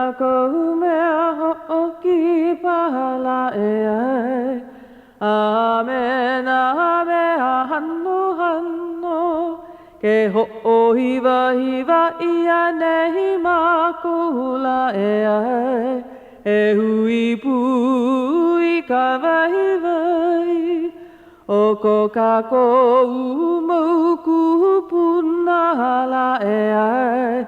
kākou mea hoʻokipa lā e ai, A me nā mea hanohano, Ke hoʻohiwahiwa ʻia nei mākou lā e ai, E hui pū i ka waiwai o ko kākou mau kūpuna lā e ai,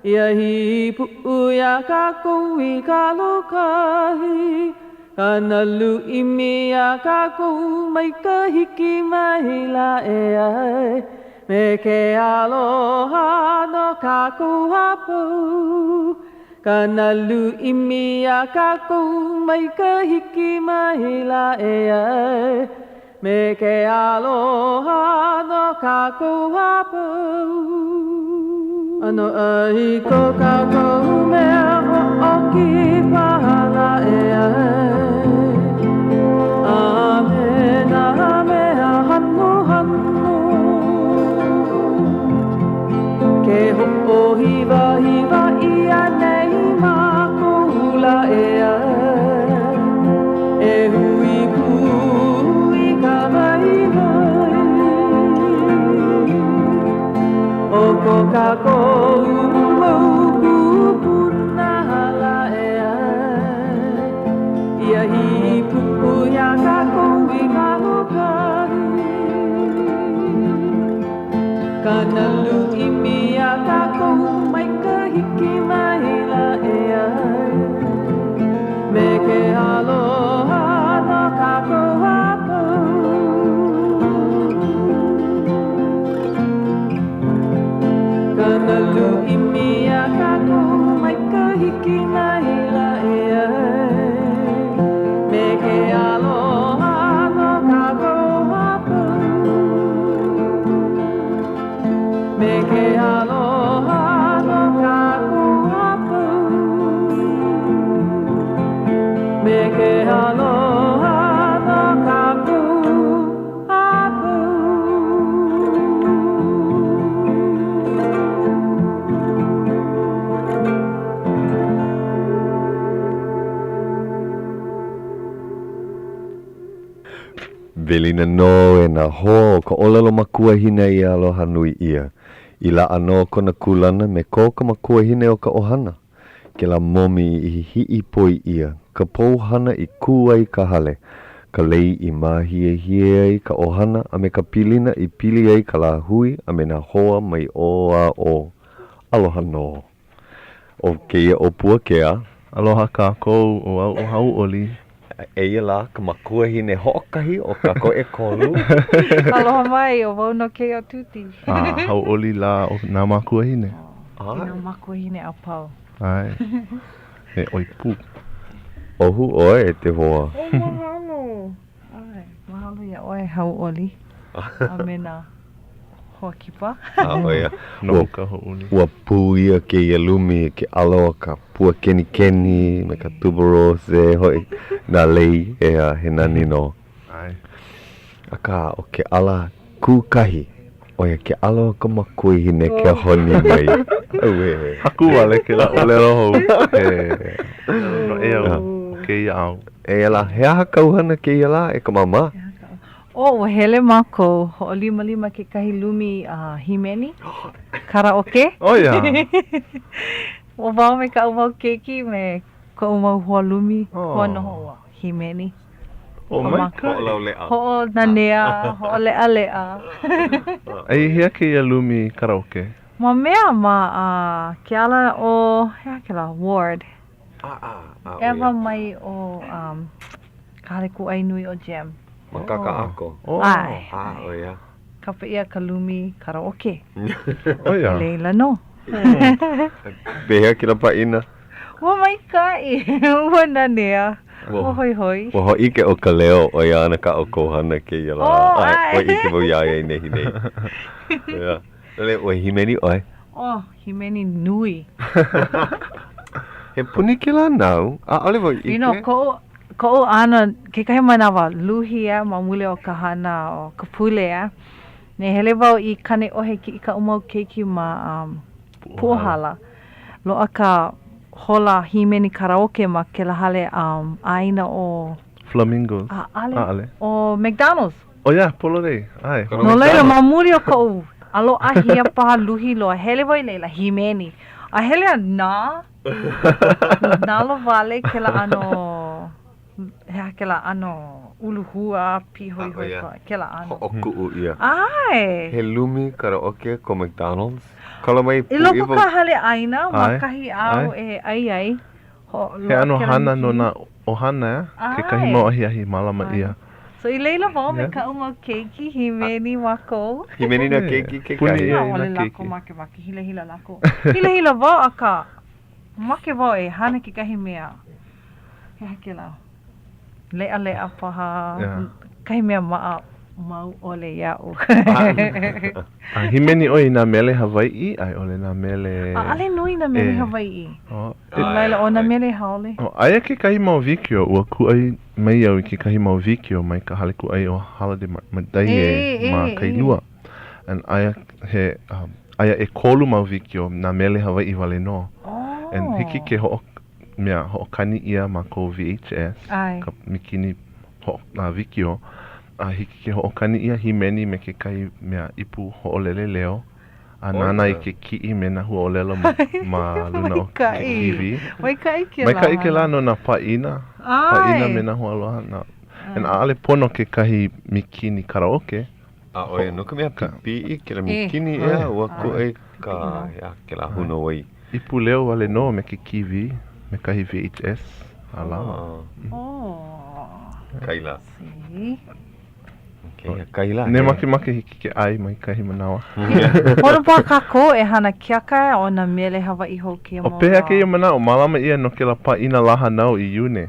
Ia hīpuʻu iā kākou i ka lōkahi, Ka nalu ʻimi iā kākou mai ka hiki mai lā e ai, Me ke aloha no kākou a pau, Ka nalu ʻimi iā kākou mai ka hiki mai lā e ai, Me ke aloha no kākou a pau. ʻAnoʻai ko kākou mea hoʻokipa lā e ai, A me nā mea hanohano. Ke hoʻohiwahiwa ʻia nei mākou lā e ai, E hui pū i ka waiwai O ko kākou mau kūpuna lā e ai, Ia hīpuʻu iā kākou i ka lōkahi. Ka nalu ʻimi iā kākou mai ka hiki mai lā e ai, Me ke aloha no kākou a pau. Ka nalu ʻimi iā kākou mai ka hiki mai lā e ai, Me ke aloha no kākou a pau. Me ke aloha no kākou a pau. Me ke aloha no kākou a pau. Welina nō e nā hoa o ka ʻōlelo makuahine i aloha nui ʻia. I laʻa nō kona kūlana me ko ka makuahine o ka ʻohana, kēlā momi i hiʻipoi ʻia, ka pouhana i kū ai ka hale, ka lei i māhiehie ai ka ʻohana a me ka pilina i pili ai ka lāhui a me nā hoa mai ʻō a ʻō. Aloha nō. ʻO kēia ʻo Puakea. Aloha kākou, ʻo au ʻo Hauʻoli. Eia lā ka makuahine hoʻokahi o kākou ʻekolu. Aloha mai, ʻo wau nō kēia ʻo Tuti. A hauʻoli lā o nā mākuahine. I nā mākuahine a pau. ʻAe, e ʻoi pū. ʻOhu ʻoe e te hoa. Oh, mahalo. ʻAe, mahalo iā ʻoe Hauʻoli a me nā hoa kipa. A ʻo ia, No ka hauʻoli. Ua pū ʻia kēia lumi i ke ʻala o ka pua kenikeni me ka tuberose hoʻi, nā lei, ʻeā, he nani nō. ʻAe. Akā, ʻo ke ʻala kūkahi, ʻo ia ke ʻala o ka makuahine ke honi mai. Auē. Haku wale kēlā ʻōlelo hou. He noʻeau o kēia au. Eia lā, he aha kāu hana kēia lā, e ka māmā? Oh, ua hele mākou, hoʻolimalima kekahi lumi a hīmeni, karaoke. Oh ia. ʻO wau me kaʻu mau keiki me koʻu mau hoa lumi, hoa noho ua hīmeni. Oh, maikaʻi. Hoʻolauleʻa. Hoʻonanea, hoʻoleʻaleʻa. A i hea kēia lumi karaoke? Ma mea, ma uh, ke ala o, he aha kēlā, Ward. ʻEwa mai o um, ka hale kūʻai nui o Jem. Ma Kakaʻako. Oh. ʻAe. A, ʻo ia. Kapa ʻia ka lumi karaoke. ʻO ia. Laila nō. Pehea kēlā pāʻina? Ua maikaʻi, ua nanea, ua hoihoi. Ua hōʻike ʻo Kaleo, ʻo ia ana kā ʻoukou hana kēia lā. Oh, ʻae. Ua ʻike wau iā ia i nehinei. ʻEā. Ua hīmeni ʻoe? Oh, hīmeni nui. He puni kēlā nāu? ʻAʻole wau i ʻike. You know, koʻu, koʻu ʻano, kekahi manawa, luhi a ma muli o ka hana o ka pule a. Ne hele wau i Kaneʻohe kiʻi kaʻu mau keiki ma um, Puʻuhala. Loaʻa ka hola hīmeni karaoke ma kēlā hale um, ʻāina ʻo Flamingos. ʻAʻale. ʻAʻale. ʻO McDonald's. Oh yeah, pololei. ʻAe. No laila, ma muli o koʻu aloahi a paha luhi loa, hele wau i laila hīmeni. A hele a nā, nalowale kēlā ʻano, he aha kēlā ʻano uluhua, pīhoihoi ʻO ia. kēlā ʻano. Hoʻokuʻu ʻia. ʻAe. He lumi karaoke ko McDonald's? Kala mai I loko pūʻiwa. ka hale ʻaina ma ʻAe. kahi āu ʻAe. e ʻai ai. He ʻano hana no nā ʻohana, kekahi mau ahiahi mālama ʻia. So i laila wau me kaʻu mau keiki, hīmeni mākou. Hīmeni nā keiki kekahi. Puni ʻia i ʻAʻole nā lākou keiki. makemake, hilahila lākou. Hilahila wau, akā, make wau e hana kekahi mea. He aha kēlā? Leʻaleʻa paha, kahi mea maʻa mau ʻole iaʻu. A hīmeni ʻoe i nā mele Hawaiʻi a i ʻole nā mele ʻAʻole nui nā mele Hawaiʻi. No laila, ʻo nā mele haole. Aia kekahi mau wikiō, ua kūʻai mai au i kekahi mau wikiō mai ka hale kūʻai o Holiday Mart ma Daiē ma Kailua. And aia he, aia ʻekolu mau wikiō nā mele Hawaiʻi wale nō. And hiki ke hoʻo, mea, hoʻokani ʻia ma kou VHS, ka mikini hoʻo, wikiō. A hiki ke hoʻokani ʻia hīmeni me kekahi mea ipu hoʻolele leo, a nānā i ke kiʻi me nā huaʻōlelo ma luna o ke kīwī. Maikaʻi kēlā. Maikaʻi kēlā no nā pāʻina. Pāʻina me nā hoaaloha. Na, and ʻaʻole pono kekahi mikini karaoke. ʻAʻole, no ka mea pipiʻi kēlā mikini ʻeā, ua kūʻai ka, ʻeā, kēlā honowai. Ipu leo wale nō me ke kīwī, me kahi VHS, a lawa. Kaila. Kēia kaila. Ne makemake hiki ke ʻai mai kahi manawa. Pono paha kākou e hana keaka o nā mele Hawaiʻi hou kēia O mau pehea lā. kēia manaʻo, mālama ʻia no kēlā pāʻina lā hānau i Iune.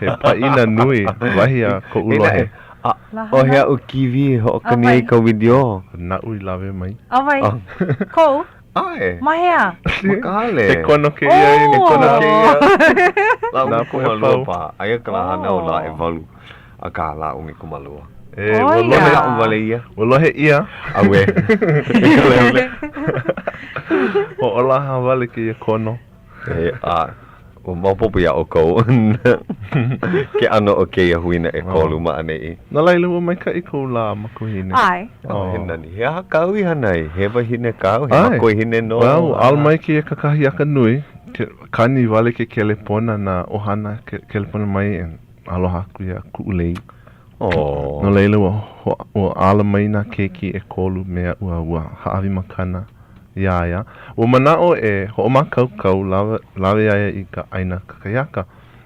He pāʻina nui, wahi a koʻu lohe. ʻAʻohe aʻu kīwī e hoʻokani ai i ka widiō. Naʻu i lawe mai. ʻAwai, kou? ʻAe. Ma hea? Ma ka hale. He kono kēia i He kono kēia. Lā Nā 12 pau. paha. Aia ka lā hānau lā ʻewalu. Akā, lā 12. E, ua lohe. Manaʻo wale ia. Ua lohe ʻia. Auē. E ka lehule. Hoʻolaha wale kēia kono. E, a, ua maopopo iā ʻoukou ke ʻano o kēia huina ʻekolu ma ʻaneʻi. No laila, ua maikaʻi kou lā, makuahine. ʻAe. Oh, he nani. He aha kāu i hana ai? He wahine kāu, he makuahine nō. Well, ua ala mai kēia kakahiaka nui. Ke, kani wale ke kelepona nā ʻohana ke kelepona mai e aloha aku iā Kuʻulei. Oh. No laila, ua, ua ala mai nā keiki ʻekolu me aʻu a ua hāʻawi makana iā ia. Ua manaʻo e hoʻomākaukau lawe, lawe iā ia i ka ʻaina kakahiaka.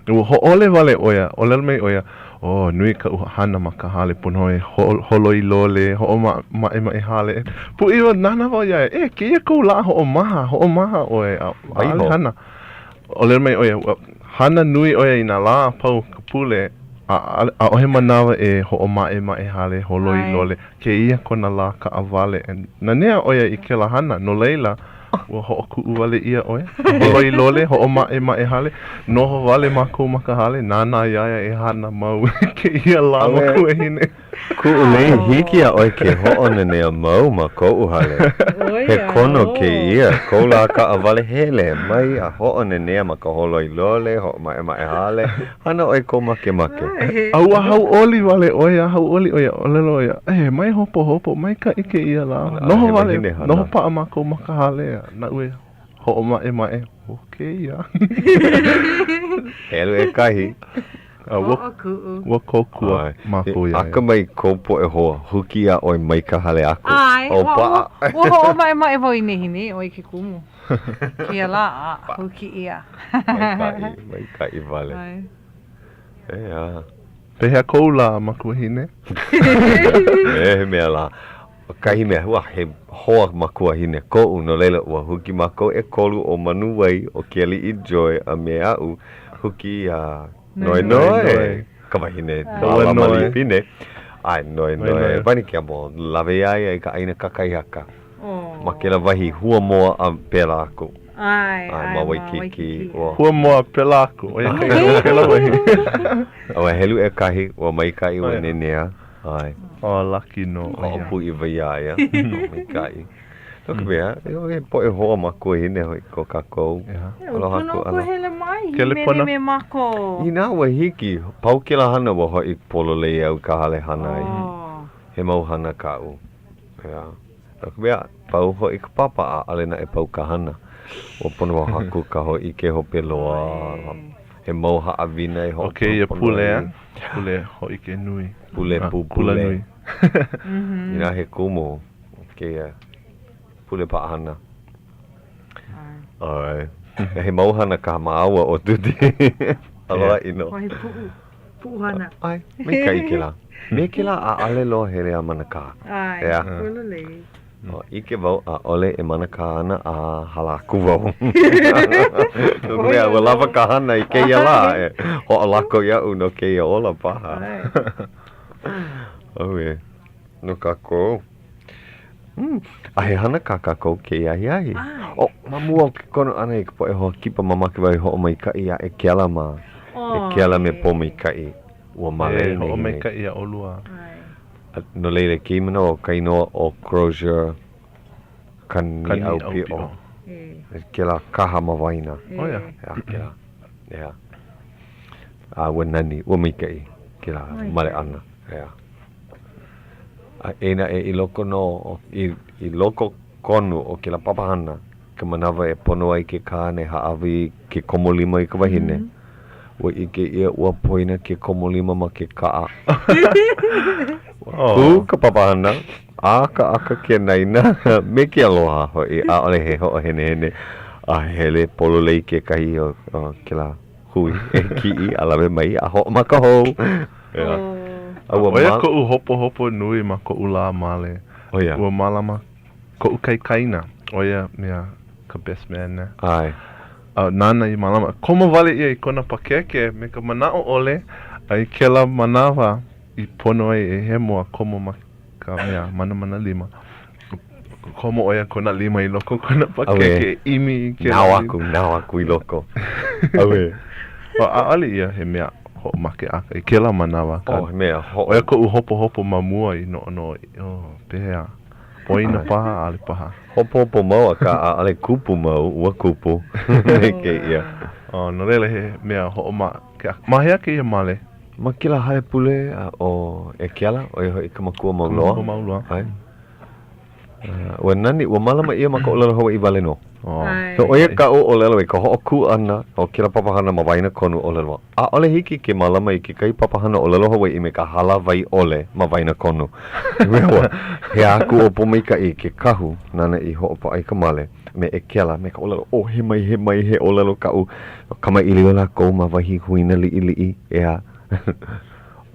Ua hōʻole wale ʻo ia, ʻōlelo mai ʻo ia, Oh, nui kaʻu hana ma ka hale, pono e holoi lole, hoʻomaʻemaʻe hale. Pūʻiwa, nānā wau iā ia, E, kēia kou lā hoʻomaha, hoʻomaha ʻoe, a ʻaʻole hana. ʻŌlelo mai ʻo ia, ua hana nui ʻo ia i nā lā a pau o ka pule, a ʻaʻohe manawa e hoʻomaʻemaʻe hale, holoi lole, kēia kona lā kaʻawale. Nanea ʻo ia i kēlā hana, no laila, ua hoʻokuʻu wale ʻia ʻo ia. Holoi lole, hoʻomaʻemaʻe hale, noho wale mākou ma ka hale, nānā iā ia e hana mau i kēia lā makuahine. Kuʻulei, hiki iā ʻoe ke hoʻonanea mau ma koʻu hale. He kono kēia, kou lā kaʻawale hele mai a hoʻonanea ma ka holoi lole, hoʻomaʻemaʻe hale, hana ʻoe kou makemake. A ua hauʻoli wale ʻo ia, hauʻoli ʻo ia, ʻōlelo ʻo ia, E, mai hopohopo, maikaʻi kēia lā. Noho wale, noho paʻa mākou ma ka hale, a naʻu e hoʻomaʻemaʻe, ʻo kēia. Helu ʻekahi. A ua, ua kōkua mākou iā ia. Akamai kou poʻe hoa, huki iā ʻoe mai ka hale aku. ʻAe, ʻO ua, paʻa. ua hoʻomaʻemaʻe wau i nehinei, ʻo ia ke kumu. Kēia lā, a, huki ʻia. Maikaʻi, maikaʻi wale. ʻAe. ʻEā. Pehea kou lā, makuahine? E, he mea lā. ʻO kahi mea, ua he hoa makuahine koʻu, no laila, ua huki mākou ʻekolu ʻo Manuwai, ʻo Kealiʻi Joy, a me aʻu, huki iā Noenoe, ka wahine mālama līpine. ʻAe, Noenoe. Wani ke amo, lawe iā ia i ka ʻaina kakahiaka ma kēlā wahi hua moa a pēlā aku. ʻAe, ʻAe, ma Waikīkī. Ua. Hua moa pēlā aku. ʻO ia ka inoa o kēlā wahi. A ua helu ʻekahi, ua maikaʻi, ua nenea. ʻAe. Oh, lucky nō ʻo ia. Hoʻopūʻiwa iā ia. Maikaʻi. No ka mea, he poʻe hoa makuahine hoʻi ko kākou. Aloha aku, aloha. Pono hele mai, hīmeni me mākou. Inā ua hiki, pau kēlā hana ua hoʻi pololei au i ka hale hana ai. He mau hana kaʻu. ʻEā. No ka mea, pau hoʻi ka papa, ʻaʻole naʻe pau ka hana. Ua pono e haku ka hōʻike hope loa. He mau haʻawina e hoʻoponopono ai. ʻO kēia pule, pule hōʻike nui. Pule pupule. Inā he kumu kēia pule paʻahana. ʻAe. He mau hana kā māua ʻo Tuti. Aloha ʻino. Wahi puʻu, puʻu hana. ʻAe, maikaʻi kēlā. Me kēlā ʻaʻole loa hele a manakā. ʻAe, ʻEā. pololei. O, ʻike wau ʻaʻole e manakā ana a hala aku wau. No ka mea, ua lawa ka hana i kēia lā e hoʻolako iaʻu no kēia ola paha. ʻAuē, no kākou. Mm, a he hana kā kākou kēia ahiahi. ʻO, ma mua o ke kono ʻana i ka poʻe hoa kipa, mamake wau e hoʻomaikaʻi iā Ekela mā. Ekela me Pōmaikaʻi. Ua male E hoʻomaikaʻi iā ʻolua. A no laila, kēia manawa ʻo ka inoa ʻo Crozier Kaniʻaupiʻo. Kēlā kaha ma waena. ʻO ia. ʻEā, kēlā. ʻEā. A ua nani, ua maikaʻi kēlā male ʻana. ʻEā. A eia naʻe i loko nō o, i, i loko konu o kēlā papahana, ka manawa e pono ai ke kāne hāʻawi ke komo lima i ka wahine, ua ʻike ʻia ua poina ke komo lima ma ke kaʻa. Ua kū ka papahana, ʻakaʻaka ke anaina, me ke aloha hoʻi, ʻaʻole he hoʻohenehene, a hele pololei kekahi o, o kēlā hui e kiʻi a lawe mai a hoʻomaka hou. ʻEā. A ua ʻO ia koʻu hopohopo nui ma koʻu lā male. ʻO ia. Ua mālama koʻu kaikaina, ʻo ia mea ka best man. ʻAe. A nāna i mālama. Komo wale ʻia i kona pakeke me ka manaʻo ʻole, a i kēlā manawa i pono ai e hemo a komo ma ka mea manamana lima. Komo ʻo ia kona lima i loko o kona pakeke e ʻimi i kēlā. Nao aku, nao aku i loko. ʻAuē. ʻAʻole ia he mea hoʻomakeʻaka i kēlā manawa. Oh, he mea hoʻo. ʻO ia koʻu hopohopo ma mua i noʻonoʻo, oh, pehea, poina paha, ʻaʻole paha. Hopohopo mau, akā ʻaʻole kupu mau, ua kupu me kēia. Oh, no laila he mea hoʻomakeʻaka. Ma hea kēia male? Ma kēlā hale pule ʻo Ekela, ʻo ia hoʻi ka makua mau loa. Ka makua mau loa. ʻAe. Ua nani, ua mālama ʻia ma ka ʻōlelo Hawaiʻi wale nō. So ʻo ia kaʻu ʻōlelo i ka hoʻokū ʻana o kēlā papahana ma waena konu ʻōlelo. ʻAʻole hiki ke mālama i kekahi papahana ʻōlelo Hawaiʻi me ka hālāwai ʻole ma waena konu. Ua hea aku ʻo Pōmaikaʻi i ke kahu nāna i hoʻopaʻa i ka male me Ekela me ka ʻōlelo, ʻO he mai, he mai, he ʻōlelo kaʻu. Kamaʻilio lākou ma wahi huina liʻiliʻi, ʻeā.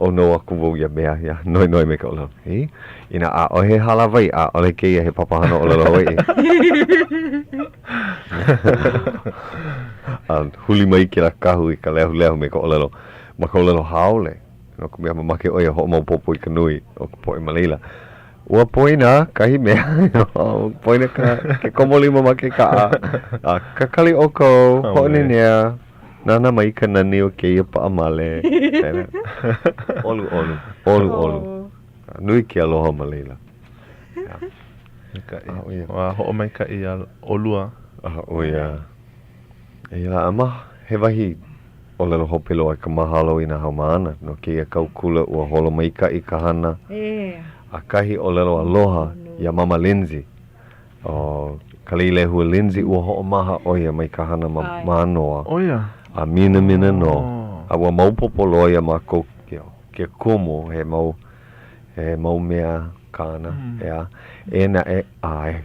ʻO aku wau ia mea, ia noenoe me ka ʻōlelo, Hei, inā ʻaʻohe hālāwai, ʻaʻole kēia he papahana ʻōlelo Hawaiʻi. A huli mai kēlā kahu i ka lehulehu me ka ʻōlelo, ma ka ʻōlelo haole, no ka mea, mamake ʻo ia hoʻomaopopo i ka nui o ka poʻe ma laila. Ua poina kahi mea, poina ka, ke komo lima ma ke kaʻa, a kakali ʻoukou, hoʻonenea. Nānā mai i ka nani o kēia paʻa male. ʻOluʻolu, ʻoluʻolu. Nui ke aloha ma laila. Maikaʻi. A hoʻomaikaʻi iā ʻolua. ʻO ia. Eia lā, a ma, he wahi ʻōlelo hope loa i ka mahalo i nā haumāna no kēia kau kula ua holo maikaʻi ka hana. A kahi ʻōlelo aloha iā Mama Lindsay. ʻO Kaleilehua Lindsay, ua hoʻomaha ʻo ia mai ka hana ma Mānoa. ʻO ia? A minamina nō. A ua maopopo loa iā mākou ke kumu, he mau, he mau mea kāna, ʻeā. Eia naʻe, ʻae,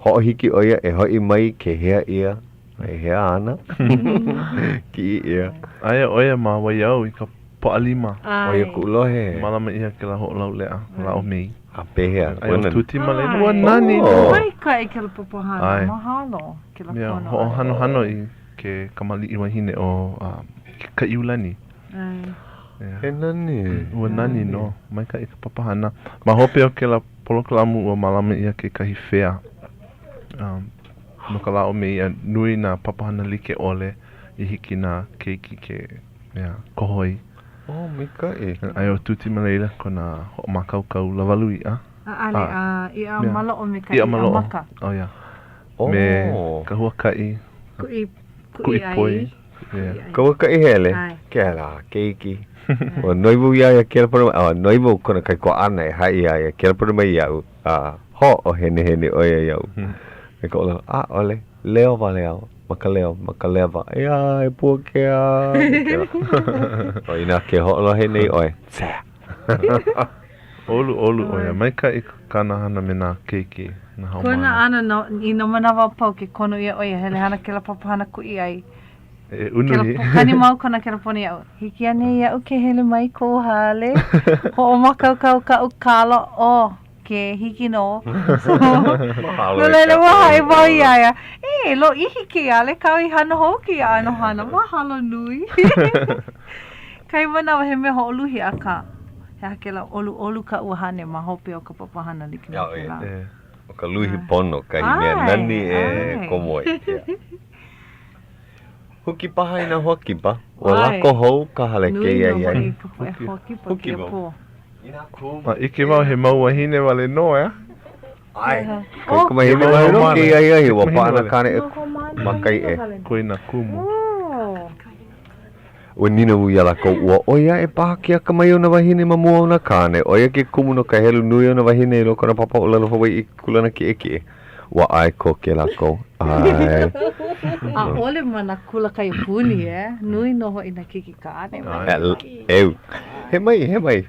hoʻohiki ʻo ia e hoʻi mai ke hea ʻia, e hea ana, kiʻi ʻia. Aia ʻo ia ma Waiau i ka Pōʻalima. ʻO ia kuʻu lohe. Mālama ʻia kēlā hoʻolauleʻa, lā o Mei. A pehea? Aia ʻo Tuti ma laila. Ua nani nō. Maikaʻi kēlā papahana. Mahalo kēlā kono ʻana. Hoʻohanohano i ke kamaliʻi wahine ʻo Kaʻiulani. He nani. Ua nani nō. Maikaʻi ka papahana. Ma hope o kēlā polokalamu ua mālama ʻia kekahi fea no ka lā o Mei a nui nā papahana like ʻole i hiki nā keiki ke mea koho ai. Oh, maikaʻi. Aia ʻo Tuti ma laila kona hoʻomākaukau lāwalu iʻa. ʻAʻale, a iʻa maloʻo me ka iʻa maka. Oh, yeah. Me ka huakaʻi. Kuʻi, kuʻi ʻai. Ka huakaʻi hele, kēlā keiki. Ua noi wau iā ia kelepona mai, a noi wau kona kaikuaʻana e haʻi iā ia, kelepona mai iaʻu, a hoʻohenehene ʻo ia iaʻu. Me ka ʻōlelo, ʻaʻole, leo wale au, ma ka leo, ma ka lewa. ʻEā, e Puakea! O inā ke hoʻolohe nei ʻoe, tsē! ʻOluʻolu ʻo ia. Maikaʻi kāna hana me nā keiki, nā haumāna. Kona ʻano no, i nā manawa a pau ke kono ʻia ʻo ia, hele hana kēlā papahana kuʻi ʻai. E unuhi. Kela, kani mau kona kelepona iaʻu. Hiki anei iaʻu ke hele mai i kou hale? Hoʻomākaukau kaʻu kalo. Oh, ke hiki nō. So, no laila, ua haʻi wau iā ia, E, lōʻihi kēia, ʻaʻole kāu i hana hou kēia ʻano hana. Mahalo nui. Kahi manawa he mea hoʻoluhi, akā, he aha kēlā ʻoluʻolu ka ʻuhane ma hope o ka papahana like me kēlā. ʻO ka luhi pono kahi mea nani e komo ai. Huki paha i nā hoa kipa. Ua lako hou ka hale kēia ahiahi. Nui nō hoʻi ka poʻe hoa kipa kēia pō. A ʻike wau he mau wāhine wale nō, ʻeā? ʻAe. Kaikamahine wale nō kēia ahiahi. Ua paʻa nā kāne ma kai e. Koe nā kumu. Ua nīnau wau iā lākou, ua ʻoi aʻe paha ke akamai o nā wāhine ma mua o nā kāne, ʻo ia ke kumu no ka helu nui o nā wāhine i loko o nā papa ʻōlelo Hawaiʻi kūlana kiʻekiʻe. Ua ʻae koke lākou. ʻAe. ʻAʻole ma nā kula kaiapuni, e. Nui nō hoʻi nā keiki kāne mai. ʻEu. He mai, he mai.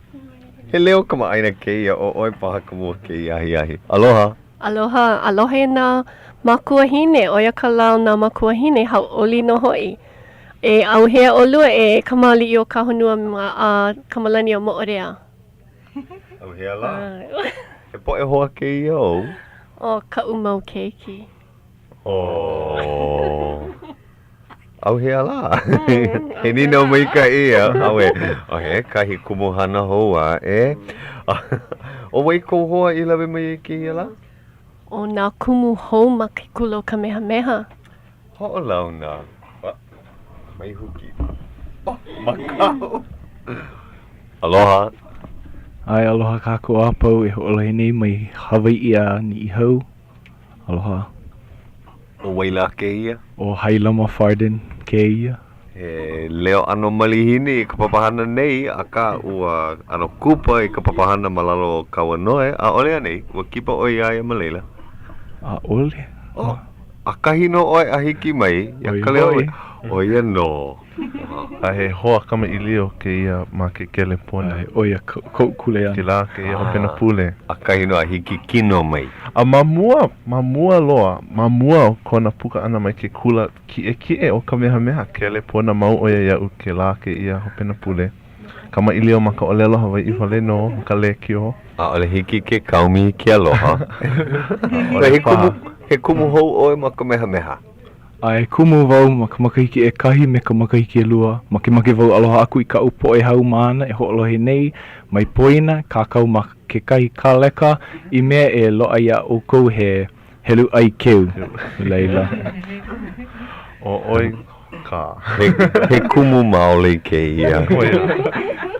He leo kamaʻāina kēia, ʻo ʻoe paha ka mua kēia ahiahi. Aloha. Aloha, aloha e nā mākuahine, ʻo ia ka lā o nā mākuahine, hauʻoli nō hoʻi. E ʻauhea ʻolua e kamāliʻi o ka honua a Kamalani o Moʻorea. ʻAuhea lā? He poʻe hoa kēia ou? ʻO kaʻu mau keiki. Oh. ʻAuhea lā? He nīnau maikaʻi ia. ʻAue. He kahi kumuhana hou aʻe. ʻO wai kou hoa i lawe mai ai kēia lā? ʻO nā kumu hou ma ke kula o Kamehameha. Hoʻolauna. Mai huki. Oh, makaʻu. Aloha. ʻAe, aloha kākou a pau e hoʻolohe nei mai Hawaiʻi a Niʻihau. Aloha. ʻO wai lā kēia? ʻO Hailama Farden kēia. He leo ʻano malihini i ka papahana nei, akā ua ʻano kupa i ka papahana ma lalo o Kauanoe, ʻaʻole anei? Ua kipa ʻoe iā ia ma laila? ʻAʻole. Oh, ʻakahi nō ʻoe a hiki mai iā Kaleoʻi. ʻO ia nō. A he hoa kamaʻilio kēia ma ke kelepona. ʻAe, ʻo ia koʻu kuleana. Kēlā kēia hopena pule. ʻAkahi nō a hiki kino mai. A ma mua, ma mua loa, ma mua o kona puka ʻana mai ke kula kiʻekiʻe ʻo Kamehameha, kelepona mau ʻo ia iaʻu kēlā kēia hopena pule. Kamaʻilio ma ka ʻōlelo Hawaiʻi wale nō ma ka lēkiō. ʻAʻole hiki ke kaomi i ke aloha. ʻAʻole paha. He kumu hou ʻoe ma Kamehameha? ʻAe, kumu wau ma ka makahiki ʻekahi me ka makahiki ʻelua. Makemake wau aloha aku i kaʻu poʻe haumāna e hoʻolohe nei, mai poina, kākau ma kekahi kāleka i mea e loaʻa iā ʻoukou he helu ʻai keu. No laila. ʻO ʻoe ka. He kumu maoli kēia.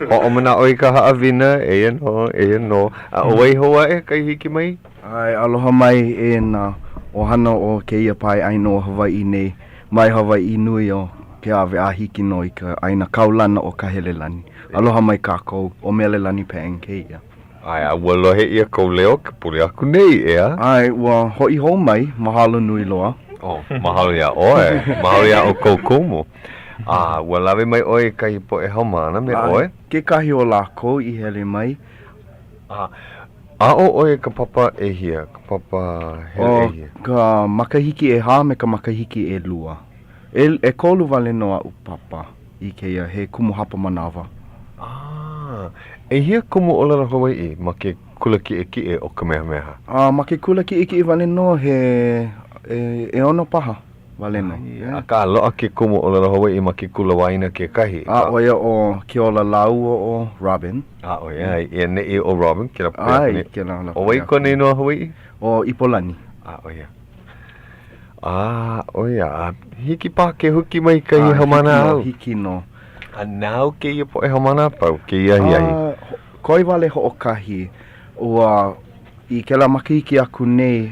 Hoʻomanaʻo i ka haʻawina, eia nō, eia nō. A ʻo wai hou aʻe kai hiki mai? ʻAe, aloha mai e nā ʻohana o kēia pae ʻāina o Hawaiʻi nei, mai Hawaiʻi nui o Keawe a hiki nō i ka ʻāina kaulana o Kahelelani. Aloha mai kākou, ʻo Melelani Pang kēia. ʻAe, a ua lohe ʻia kou leo ke pule aku nei, ʻeā? ʻAe, ua hoʻi hou mai, mahalo nui loa. Oh, mahalo iā ʻoe, mahalo iā ʻoukou kumu. A ua lawe mai ʻoe i kahi poʻe haumāna me ʻoe? ʻAe, kekahi o lākou i hele mai. A Aʻo ʻoe i ka papa ʻehia, ka papa helu ʻehia? ʻO ka makahiki ʻehā me ka makahiki ʻelua. E, ʻekolu wale nō aʻu papa i kēia, he kumu hapa manawa. Ah, ʻehia kumu ʻōlelo Hawaiʻi ma ke kula kiʻekiʻe ʻo Kamehameha? A ma ke kula kiʻekiʻe wale nō, he e, ʻeono paha. wale nō. Akā, loaʻa ke kumu ʻōlelo Hawaiʻi ma ke kula waena kekahi. A ʻo ia ʻo Keola lāua ʻo Robin. A ʻo ia, i ʻaneʻi ʻo Robin, kēlā pule aku nei. ʻAe, kēlā pule aku nei. ʻO wai kona inoa Hawaiʻi? ʻO Ipolani. A ʻo ia. A ʻo ia, a hiki paha ke huki mai kahi haumāna āu? Hiki nō. A nāu kēia poʻe haumāna a pau kēia ahiahi? A, koe wale hoʻokahi, ua. I kēlā makahiki aku nei,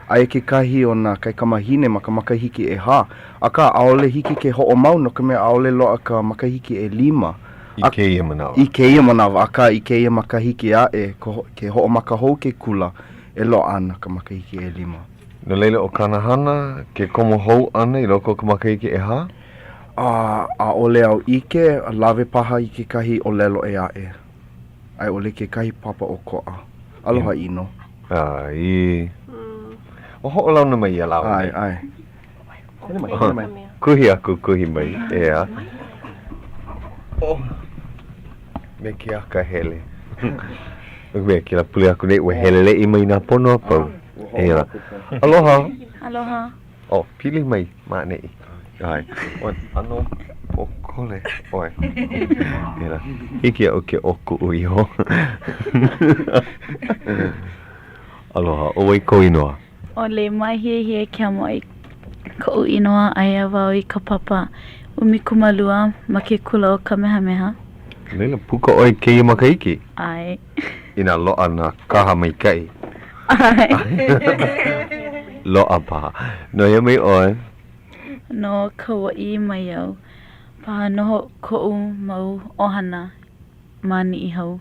aia kekahi o nā kaikamahine ma ka makahiki ʻehā, akā ʻaʻole hiki ke hoʻomau no ka mea ʻaʻole loaʻa ka makahiki ʻelima. I kēia manawa. I kēia manawa, akā i kēia makahiki aʻe, ke hoʻomaka hou ke kula, e loaʻa ana ka makahiki ʻelima. No laila, ʻo kāna hana, ke komo hou ʻana i loko o ka makahiki ʻehā? A, ʻaʻole au ʻike, lawe paha i kekahi ʻōlelo ʻē aʻe, a i ʻole kekahi papa ʻokoʻa. Aloha ʻino. ʻAe. Ua hoʻolauna mai iā lāua nei. ʻAe, ʻae. Hele mai, hele mai. Kuhi aku, kuhi mai, ʻeā. Oh, me ke akahele. No ka mea, kēlā pule aku nei, ua heleleʻi mai nā pono a pau. Eia. Aloha. Aloha. Oh, pili mai ma ʻaneʻi. ʻAe. ʻOe, ʻano pōkole ʻoe. Eia. Hiki iaʻu ke ʻōkuʻu iho. Aloha, ʻo wai kou inoa? ʻO Leimāhiehie Keamoʻai koʻu inoa aia wau i ka papa 12 ma ke kula o Kamehameha. Laila, puka ʻoe i kēia makahiki? ʻAe. Inā loaʻa nā kaha maikaʻi. ʻAe. Loaʻa paha. No hea mai ʻoe? No Kauaʻi mai au. Paha noho koʻu mau ʻohana ma Niʻihau.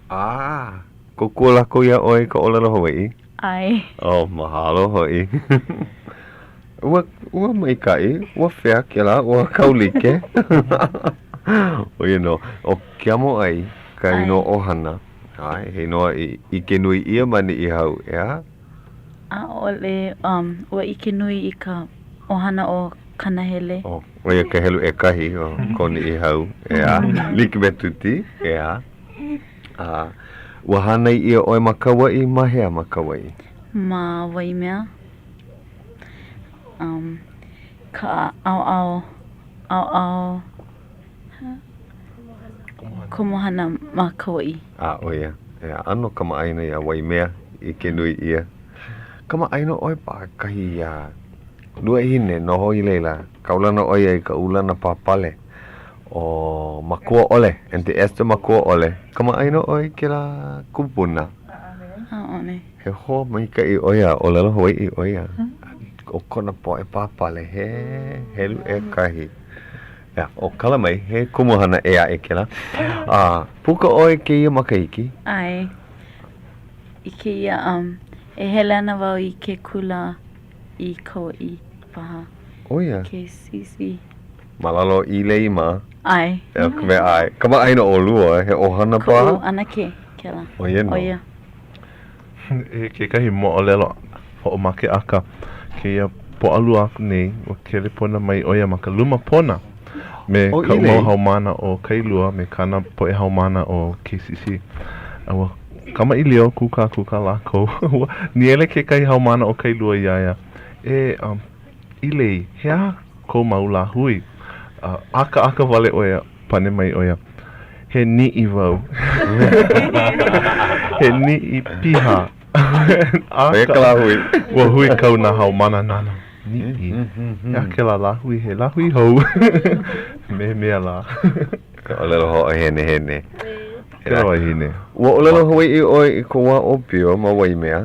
Ah, kōkua lākou iā ʻoe i ka ʻōlelo Hawaiʻi? ʻAe. Oh, mahalo hoʻi. Ua, ua maikaʻi, ua fair kēlā, ua kaulike. ʻO ia nō, ʻo Keamoʻai ka inoa ʻohana. ʻAe, he inoa i ʻike nui ʻia ma Niʻihau, ʻeā? ʻAʻole, um, ua ʻike nui i ka ʻohana o Kanahele. Oh, ʻo ia ka helu ʻekahi o ko Niʻihau, ʻeā? Like me Tuti, ʻeā? A ua hānai ʻia ʻoe ma Kauaʻi? Ma hea ma Kauaʻi? Ma Waimea. Um, ka ʻaoʻao, ʻaoʻao komohana ma Kauaʻi. A, ʻo ia. ʻEā, ʻano kamaʻāina iā Waimea, ʻike nui ʻia. Kamaʻāina ʻoe paha kahi iā luahine noho i laila, kaulana ʻo ia i ka ulana pāpale. ʻO Makuaʻole, Aunty Esther Makuaʻole. Kamaʻāina ʻoe i kēlā kupuna? ʻAʻole. He hoa maikaʻi ʻo ia, ʻōlelo Hawaiʻi ʻo ia. ʻO kona poʻe pāpale, he helu ʻekahi. ʻEā, ʻo kala mai, he kumuhana ʻē aʻe kēlā. A, puka ʻoe i kēia makahiki? ʻAe. I kēia, um, e hele ana wau i ke kula i Kauaʻi paha. ʻO ia? KCC. Ma lalo o ʻĪlei mā. ʻAe. ʻEā, ka mea ʻae. Kamaʻāina ʻolua, he ʻohana paha? Koʻu ʻanakē kēlā. ʻO ia nō. ʻO ia. He kekahi moʻolelo hoʻomakeʻaka kēia Pōʻalua aku nei, ua kelepona mai ʻo ia ma ka luma pona me kaʻu mau haumāna o Kailua me kāna poʻe haumāna o KCC. A ua kamaʻilio kūkākūkā lākou. Ua nīele kekahi haumāna o Kailua iā ia, E, um, ʻĪlei, he aha kou mau lāhui? A ʻakaʻaka wale ʻo ia, pane mai ʻo ia, He niʻi wau. He niʻi piha. ʻO ia ka lāhui. Ua huikau nā haumāna nāna. Niʻi. He aha kēlā lāhui? He lāhui hou. Me he mea lā. Ka ʻōlelo hoʻohenehene. Kēlā wahine. Ua ʻōlelo Hawaiʻi ʻoe i kou wā ʻōpio ma Waimea?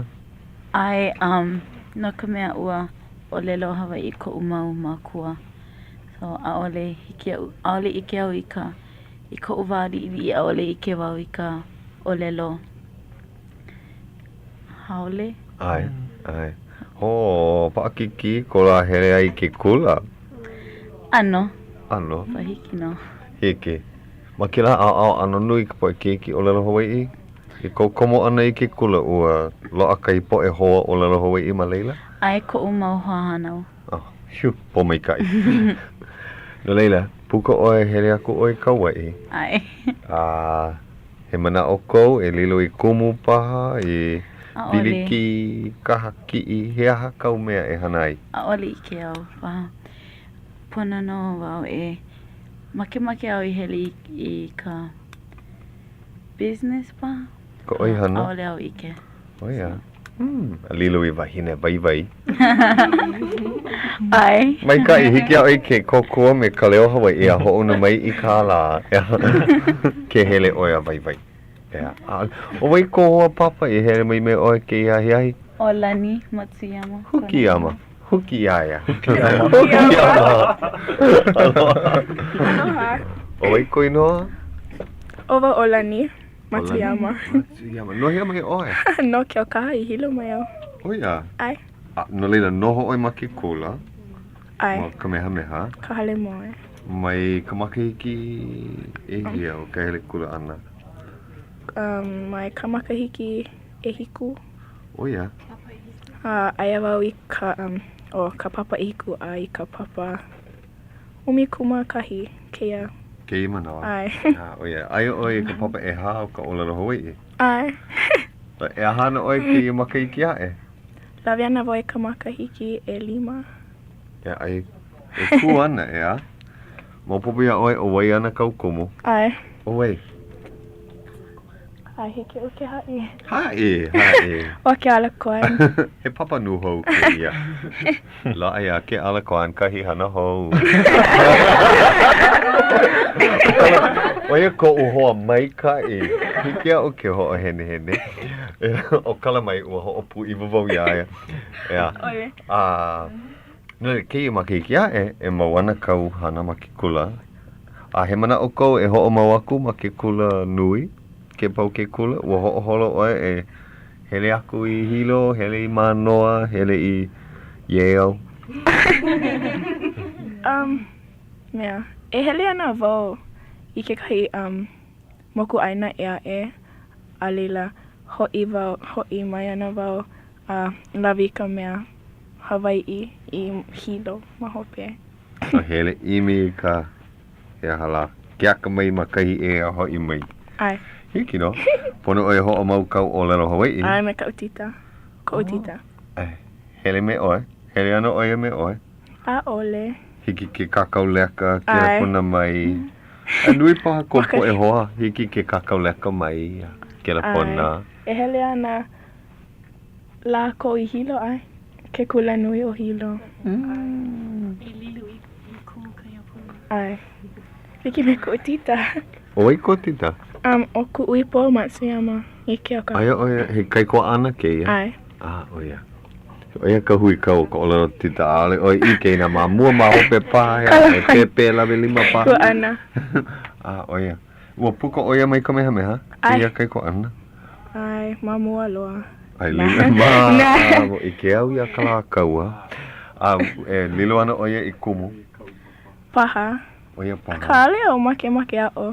ʻAe, um, no ka mea ua ʻōlelo Hawaiʻi koʻu mau mākua. So, ʻaʻole hiki iaʻu, ʻaʻole ʻike au i ka, i koʻu wā liʻiliʻi ʻaʻole ʻike wau i ka ʻōlelo haole. ʻAe, ʻae. Hō, paʻakikī ko lā hele ai i ke kula? ʻAno. ʻAno. Ua hiki nō. Hiki. Ma kēlā ʻaoʻao ʻano nui ka poʻe keiki ʻōlelo Hawaiʻi? I kou komo ʻana i ke kula, ua loaʻa kahi poʻe hoa ʻōlelo Hawaiʻi ma laila? ʻAe koʻu mau hoahānau. Oh, whew, pōmaikaʻi. No laila, puka ʻoe, hele aku ʻoe i Kauaʻi. ʻAe. A he manaʻo kou e lilo i kumu paha, i piliki, kaha kiʻi, he aha kāu mea e hana ai? ʻAʻole ʻike au paha. Pono nō wau e makemake au i hele i ka business paha. Ka ʻoihana? ʻAʻole au ʻike. ʻO ia. Hmm, a lilo i wahine waiwai. ʻAe. Maikaʻi, hiki iā ʻoe ke kōkua me ka leo Hawaiʻi a hoʻouna mai i kālā ke hele ʻoe a waiwai. ʻEā, ʻaʻole. ʻO wai kou hoa papa i hele mai me ʻoe kēia ahiahi? ʻO Lani Matsuyama. Hukiyama. Huki iā ia. Hukiyama. Hukiyama. Aloha. Aloha. ʻO wai kou inoa? ʻO wau ʻo Lani Matsuyama. Matsuyama. No hea mai ʻoe? No Keaukaha i Hilo mai au. ʻO ia? ʻAe. A, no laila, noho ʻoe ma ke kula? ʻAe. Ma Kamehameha? Ka hale moe. Mai ka makahiki ʻehia o ka hele kula ʻana? Um, mai ka makahiki ʻehiku. ʻO ia? A aia wau i ka, um, ʻo ka papa ʻehiku a i ka papa ʻumikūmākahi kēia. Kēia manawa? ʻAe. A, ʻo ia. Aia ʻoe i ka papa ʻehā o ka ʻōlelo Hawaiʻi? ʻAe. E aha ana ʻoe kēia makahiki aʻe? Lawe ana wau i ka makahiki ʻelima. E ʻae, e kū ana, ʻeā? Maopopo iā ʻoe ʻo wai ana kāu kumu? ʻAe. ʻO wai? ʻAe, hiki iaʻu ke haʻi. Haʻi, haʻi. ʻO Keala Kwan. He papa nūhou kēia. Loaʻa iā Keala Kwan kahi hana hou. ʻO ia koʻu hoa maikaʻi. Hiki iaʻu ke hoʻohenehene. ʻO Kalamai, ua hoʻopūʻiwa wau iā ia. ʻEā. A, no laila, kēia makahiki aʻe, e mau ana kāu hana ma ke kula. A he manaʻo kou e hoʻomau aku ma ke kula nui, ke pau ke kula, ua hoʻoholo ʻoe e hele aku i Hilo, hele i Mānoa, hele i Yale? Um, mea, e hele ana wau i kekahi um, mokuʻāina ʻē aʻe, a laila, hoʻi wau, hoʻi mai ana wau a lawe i ka mea Hawaiʻi i Hilo ma hope. A hele ʻimi i ka, he aha lā, ke akamai ma kahi ʻē a hoʻi mai. ʻAe. Hiki nō. Pono ʻoe e hoʻomau kāu ʻōlelo Hawaiʻi. ʻAe, me kaʻu tita. Koʻu tita. ʻAe. Hele me ʻoe. Hele ana ʻo ia me ʻoe? ʻAʻole. Hiki ke kākau leka, kelepona mai. A nui paha kou poʻe hoa, hiki ke kākau leka mai, kelepona. ʻAe. E hele ana lākou i Hilo, ʻae, ke kula nui o Hilo. E lilo i kumu kaiapuni. ʻAe. Like me koʻu tita. ʻO wai kou tita? Um, ʻo Kuʻuipo Matsuyama i Keaukaha. Aia ʻo ia, he kaikuaʻana kēia? ʻAe. Ah, ʻo ia. ʻO ia ka huikau o ka ʻōlelo tita, ʻaʻole ʻoe ʻike inā ma mua, ma hope paha, he aha, he pēpē lawe lima paha. Kuaʻana. Ah, ʻo ia. Ua puka ʻo ia mai Kamehameha, ʻAe. kēia kaikuaʻana? ʻAe, ma mua loa. ʻAe, lilo, ma, a, ua ʻike au iā Kalākaua. A, e lilo ana ʻo ia i kumu? Paha. ʻO ia paha. Akā, ʻaʻole au makemake aʻo.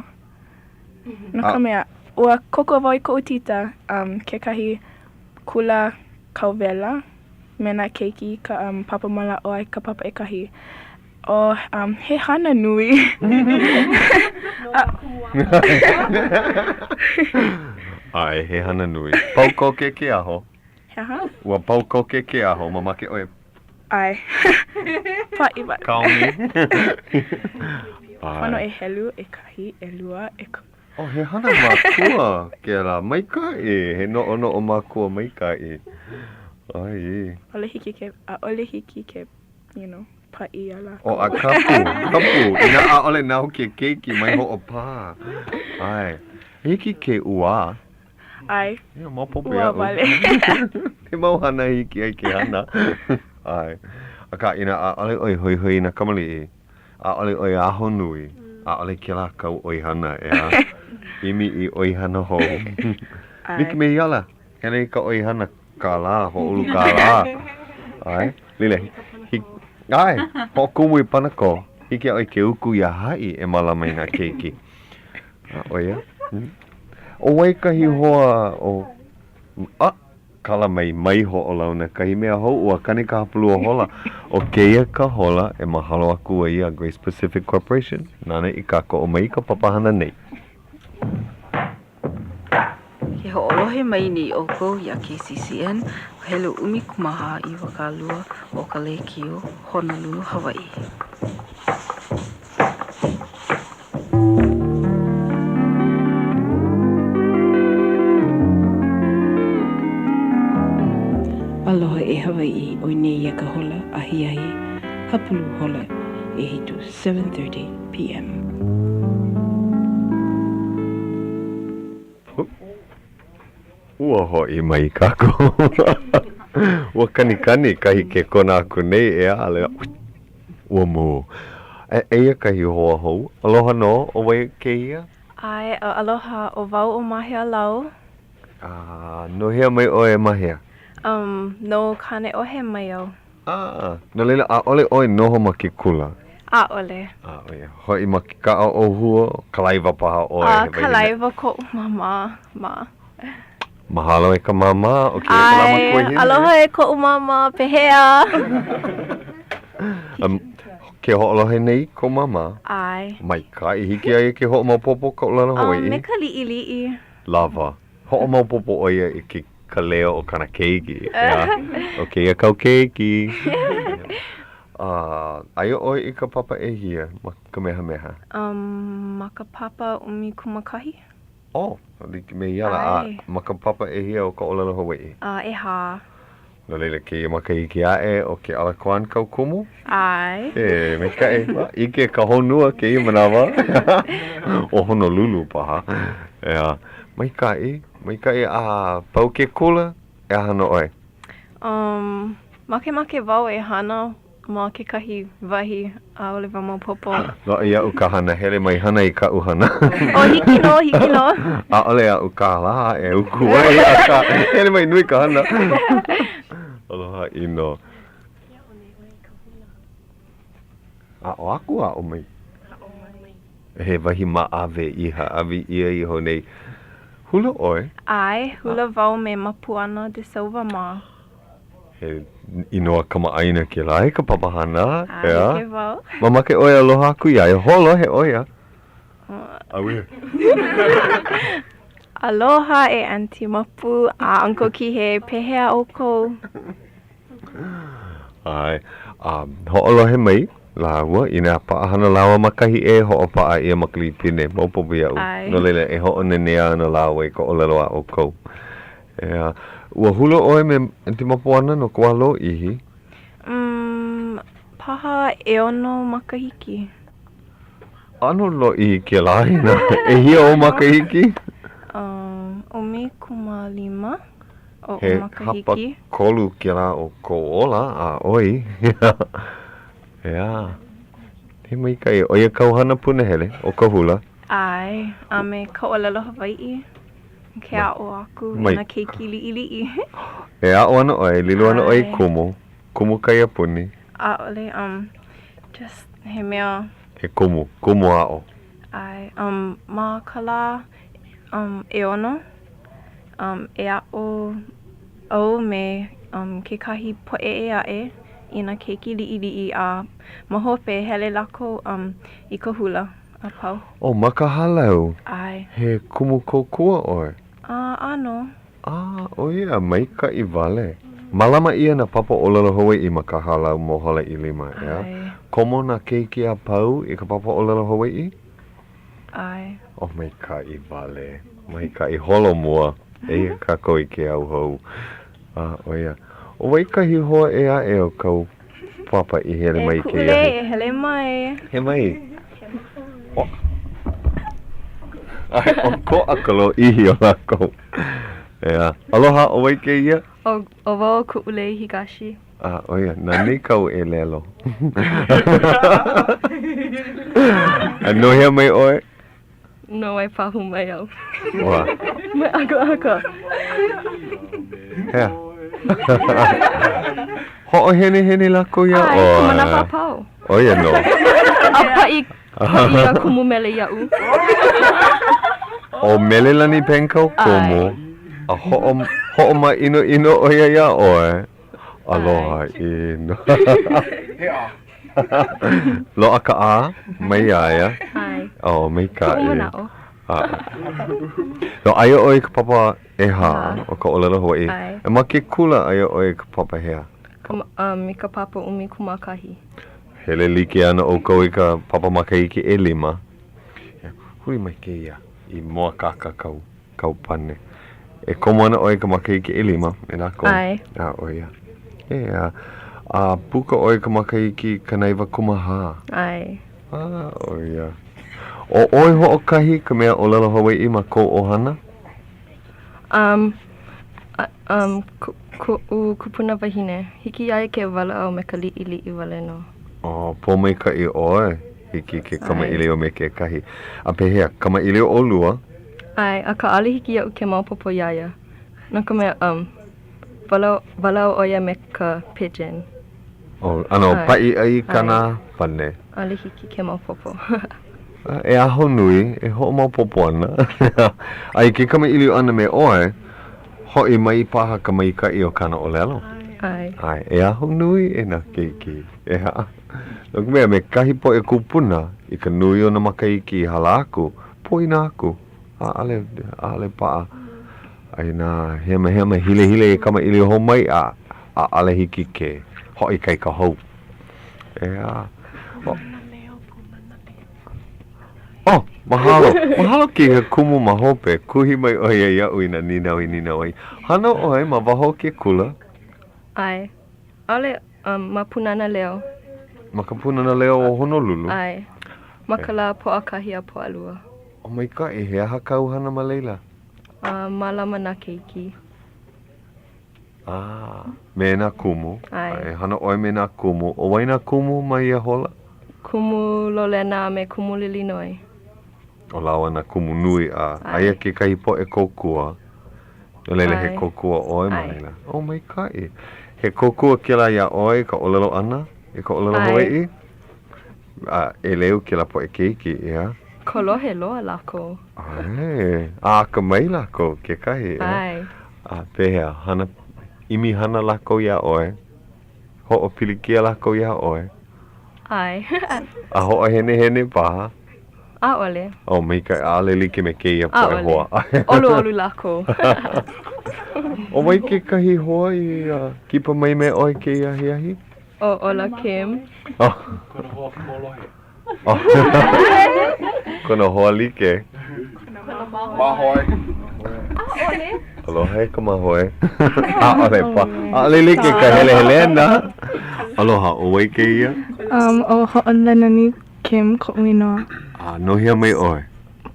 No ka mea, ua kōkua wau i koʻu tita, um, kekahi kula kauwela me nā keiki i ka um, papa mālaaʻo a i ka papa ʻekahi. Oh, um, he hana nui. ʻAe, he hana nui. Pau koke ke aho. He aha? Ua pau koke ke aho, mamake ʻoe. ʻAe. Paʻi wale. Kaomi. Pono e helu, ʻekahi, ʻelua, ʻekolu. Oh, he hana makua kēlā. Maikaʻi. He noʻonoʻo makua maikaʻi. ʻAe. ʻAʻole hiki ke, ʻaʻole hiki ke, you know, paʻi iā lākou. Oh, a kapu, kapu. Inā ʻaʻole nāu ke keiki, mai hoʻopā. ʻAe. Hiki ke ʻuā. ʻAe. Ia, maopopo ʻUā iaʻu. wale. He mau hana hiki ai ke hana. ʻAe. Akā, inā ʻaʻole ʻoe hoihoi i nā kamaliʻi, ʻaʻole ʻoe ahonui, ʻaʻole kēlā kāu ʻoihana, ʻeā? ʻImi i ʻoihana hou. Like me ia ala, hele i ka ʻoihana kālā, hoʻoulu kālā. ʻAe. Lile, hi, ʻae, hoʻokumu i panakō. Hiki iā ʻoe ke uku iā haʻi e mālama i nā keiki. A, ʻo ia. ʻO wai kahi hoa o, a, kala mai, mai hoʻolauna kahi mea hou, ua kani ka hapalua hola. ʻO kēia ka hola e mahalo aku ai iā Grace Pacific Corporation, nāna i kākoʻo mai i ka papahana nei. Ke hoʻolohe mai nei ʻoukou iā KCCN, helu 14 20 o ka lēkiō Honolulu, Hawaiʻi. Aloha e Hawaiʻi, ʻoi nei ia ka hola ahiahi hapalua hola ʻehitu, 7:30 PM. Ua hoʻi mai kākou. Ua kanikani kahi kekona aku nei, ʻeā, a laila, ua mū. E, eia kahi hoa hou. Aloha nō, ʻo wai kēia? ʻAe, aloha, ʻo wau ʻo Mahea Lau. A, no hea mai ʻoe e Mahea? Um, no Kāneʻohe mai au. A, no laila, ʻaʻole ʻoe noho ma ke kula? ʻAʻole. A, ʻo ia hoʻi ma ke kaʻa ʻōhua, kalaiwa paha ʻoe? A, kalaiwa koʻu māmā, mā. Mahalo e ka māmā, ʻo kēia ka lā makuahine. ʻAe, aloha e koʻu māmā, pehea? Um, ke hoʻolohe nei kou māmā? ʻAe. Maikaʻi, hiki iā ia ke hoʻomaopopo ka ʻōlelo Hawaiʻi? Um, me ka liʻiliʻi. Lawa. Hoʻomaopopo ʻo ia i ke ka leo o kāna keiki, ʻeā? ʻO kēia kāu keiki. A, aia ʻoe i ka papa ʻehia ma Kamehameha? Um, ma ka papa ʻumikūmākahi. Oh, like me ia lā. A ma ka papa ʻehia o ka ʻōlelo Hawaiʻi? A, ʻehā. No laila, kēia makahiki aʻe, ʻo Keʻala Kwan kau kumu? ʻAe. E, maikaʻi. ʻIke ka honua kēia manawa. ʻO Honolulu paha. ʻEā. Maikaʻi, maikaʻi. A pau ke kula, e aha nō ʻoe? Um, makemake wau e hana ma kekahi wahi, ʻaʻole wau maopopo. Loaʻa iaʻu ka hana, hele mai hana i kaʻu hana. Oh, hiki nō, hiki nō. ʻAʻole aʻu kālā e uku ai, akā, hele mai nui ka hana. Aloha ʻino. Aʻo aku, aʻo mai. He wahi maʻawe i hāʻawi ʻia iho nei. Hula ʻoe? ʻAe, hula wau me Mapuana de Silva mā. He inoa kamaʻāina kēlā i ka papahana, ʻeā? ʻAe, ʻike wau. Mamake ʻoe e aloha aku iā ia. Hoʻolohe ʻo ia. Auē. Aloha e Aunty Mapu a Uncle Kihei, pehea ʻoukou? ʻAe, a hoʻolohe mai lāua inā paʻahana lāua ma kahi ʻē, hoʻopaʻa ʻia ma ka lipine, maopopo iaʻu. ʻAe. No laila, e hoʻonanea ana lāua i ka ʻōlelo a ʻoukou. ʻEā, ua hula ʻoe me Aunty Mapuana no ka wā lōʻihi? Umm, paha ʻeono makahiki. ʻAno lōʻihi kēlā inā. ʻEhia ou makahiki? Umm, 15 oʻu He makahiki. hapakolu kēlā o kou ola, a ʻoi. ʻEā, he maikaʻi. ʻO ia kāu hana punahele, ʻo ka hula? ʻAe, a me ka ʻōlelo Hawaiʻi. Ke aʻo aku i nā keiki liʻiliʻi. E aʻo ana ʻoe, lilo ana ʻoe i kumu, kumu kaiapuni. ʻAʻole, um, just he mea. He kumu, kumu aʻo. ʻAe, um, ma ka lā um, ʻeono, um, e aʻo au me um, kekahi poʻe ʻē aʻe i nā keiki liʻiliʻi a ma hope hele lākou um, i ka hula. a pau. Oh, ma ka hālau? ʻAe. He kumu kōkua ʻoe? A, ʻano. A, ʻo ia, maikaʻi wale. Mālama ʻia nā papa ʻōlelo Hawaiʻi ma ka hālau Mōhala ʻIlima, ʻeā? ʻAe. Komo nā keiki a pau i ka papa ʻōlelo Hawaiʻi? ʻAe. Oh, maikaʻi wale. Maikaʻi. Holo mua. Eia kākou i ke au hou. A, ʻo ia. ʻO wai kahi hoa ʻē aʻe o kāu papa i hele mai i kēia? E Kuʻulei, e hele mai. He mai. ʻAe, ʻokoʻa ka lōʻihi o lākou. ʻEā. Aloha, ʻo wai kēia? ʻO, ʻo wau ʻo Kuʻulei Higashi. A, ʻo ia, nani kāu ʻelelo. A no hea mai ʻoe? No Waipahu mai au. Ua. Mai ʻAkoʻako. Hea. Hoʻohenehene lākou iā ʻoe. ʻAe, ka manawa a pau. ʻO ia nō. A paʻi, paʻi ka kumu Mele iaʻu. ʻO Melelani Peng kāu kumu, a hoʻo, hoʻomāʻinoʻino ʻo ia iā ʻoe. Aloha ʻino. He ʻā. Loaʻa ka ʻā mai iā ia. ʻAe. Oh, maikaʻi. Kuʻu manaʻo. No, aia ʻoe i ka papa ʻehā o ka ʻōlelo Hawaiʻi. ʻAe. E ma ke kula aia ʻoe i ka papa hea? Ka, um, i ka papa 11. Hele like ana ʻoukou i ka papa makahiki ʻelima. Huli mai kēia i mōakāka kāu Kāu pane. E komo ana ʻoe i ka makahiki ʻelima me lākou. ʻAe. A, ʻo ia. ʻEā. A puka ʻoe i ka makahiki 94. ʻAe. A, ʻo ia. ʻO ʻoe hoʻokahi ka mea ʻōlelo Hawaiʻi ma kou ʻohana? Um. Um, koʻu kupuna wahine. Hiki iā ia ke walaʻau me ka liʻiliʻi wale nō. Oh, pōmaikaʻi ʻoe. Hiki ke kamaʻilio me kekahi. A pehea, kamaʻilio ʻolua? ʻAe, akā ʻaʻole hiki iaʻu ke maopopo iā ia. No ka mea, um, walaʻau, walaʻau ʻo ia me ka pidgin. Oh, ʻano paʻiʻai kāna pane. ʻAʻole hiki ke maopopo. E ahonui, e hoʻomaopopo ana. A i ke kamaʻilio ʻana me ʻoe, hoʻi mai paha ka maikaʻi o kāna ʻōlelo. ʻAe. ʻAe, e ahonui e nā keiki. ʻEā. No ka mea, me kahi poʻe kūpuna, i ka nui o nā makahiki i hala aku, poina aku, ʻaʻole, ʻaʻole paʻa. A inā hemahema hilahila e kamaʻilio hou mai, a ʻaʻole hiki ke hoʻoikaika hou. ʻEā. Oh, mahalo. Mahalo kēia kumu ma hope. Kuhi mai ʻo ia iaʻu i nā nīnau i nīnau ai. Hana ʻoe ma waho o ke kula? ʻAe. ʻAʻole um, ma Pūnana Leo. Ma ka Pūnana Leo o Honolulu? ʻAe. Ma ka lā Pōʻakahi a Pōʻalua. O maikaʻi, he aha kāu hana ma laila? Uh, mālama nā keiki. Ah, me nā kumu. ʻAe. E hana ʻoe me nā kumu. ʻO wai nā kumu ma ia hola? Kumu Lolena a me Kumu Lilinoe. ʻO lāua nā kumu nui a aia kekahi poʻe kōkua. No laila, he kōkua ʻoe ma laila. ʻO maikaʻi. He kōkua kēlā iā ʻoe i ka ʻōlelo ʻana, i ka ʻōlelo Hawaiʻi? A ʻeleu kēlā poʻe keiki, ʻeā? Kolohe loa lākou. ʻAe, a akamai lākou kekahi, ʻeā? ʻAe. A pehea, hana, ʻimi hana lākou iā ʻoe? Hoʻopilikia lākou iā ʻoe? ʻAe. A hoʻohenehene paha? ʻAʻole. Oh, maikaʻi, ʻaʻole like me kēia poʻe hoa. ʻAʻole. ʻOluʻolu lākou. ʻO wai kekahi hoa i kipa mai me ʻoe kēia ahiahi? ʻO Ola Kim. Oh. Kona hoa kolohe. Kona hoa like. Mahoe. ʻAʻole. Aloha e ka mahoe. ʻAʻole pa. ʻAʻole like ka helehelena. Aloha, ʻo wai kēia? Um, ʻo Hoʻolanani Kim koʻu inoa. A no hea mai ʻoe?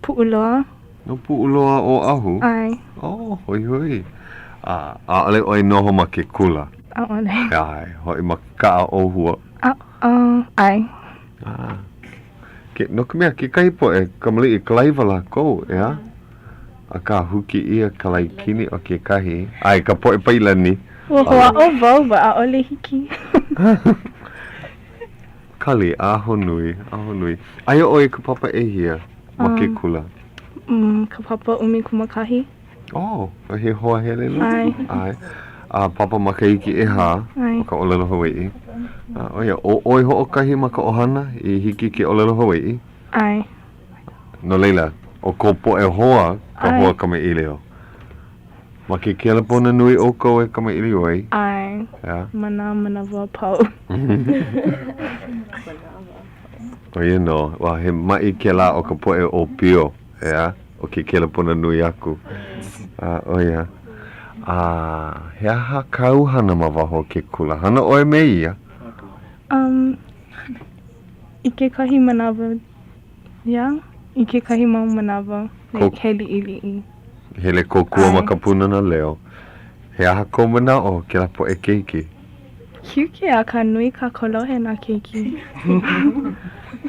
Puʻuloa. No Puʻuloa, Oʻahu? ʻAe. Oh, hoihoi. A ʻaʻole ʻoe noho ma ke kula? ʻAʻole. ʻAe, hoʻi ma ke kaʻa ʻōhua? A, uh, ʻae. Ah. Ke, no ka mea, kekahi poʻe kamaliʻi kalaiwa lākou, ʻeā? Akā, huki ʻia ka laikini o kekahi. ʻAe, ka poʻe pailani. Ua hoʻāʻo wau, but ʻaʻole hiki. Kali, ahonui, ahonui. Aia ʻoe i ka papa ʻehia ma ke kula? Um, ka papa ʻumikūmākahi. Oh, he hoa hele nō? ʻAe. ʻAe. A papa makahiki ʻehā o ka ʻōlelo Hawaiʻi. A, ʻo ia, ʻo ʻoe hoʻokahi ma ka ʻohana i hiki ke ʻōlelo Hawaiʻi? ʻAe. No laila, ʻo kou poʻe hoa ka hoa kamaʻilio. Ma ke kelepona nui ʻoukou e kamaʻilio ai? ʻAe. ʻEā? Ma nā manawa a pau. ʻO ia nō, ua he maʻi kēlā o ka poʻe ʻōpio, ʻeā, o ke kelepona nui aku. A, ʻo ia. A, he aha kāu hana ma waho o ke kula? Hana ʻoe me ia? Um, i kekahi manawa, yeah, i kekahi mau manawa, like, he liʻiliʻi. Hele kōkua ma ka Pūnana Leo. He aha kou manaʻo o kēlā poʻe keiki? Cute, akā nui ka kolohe nā keiki.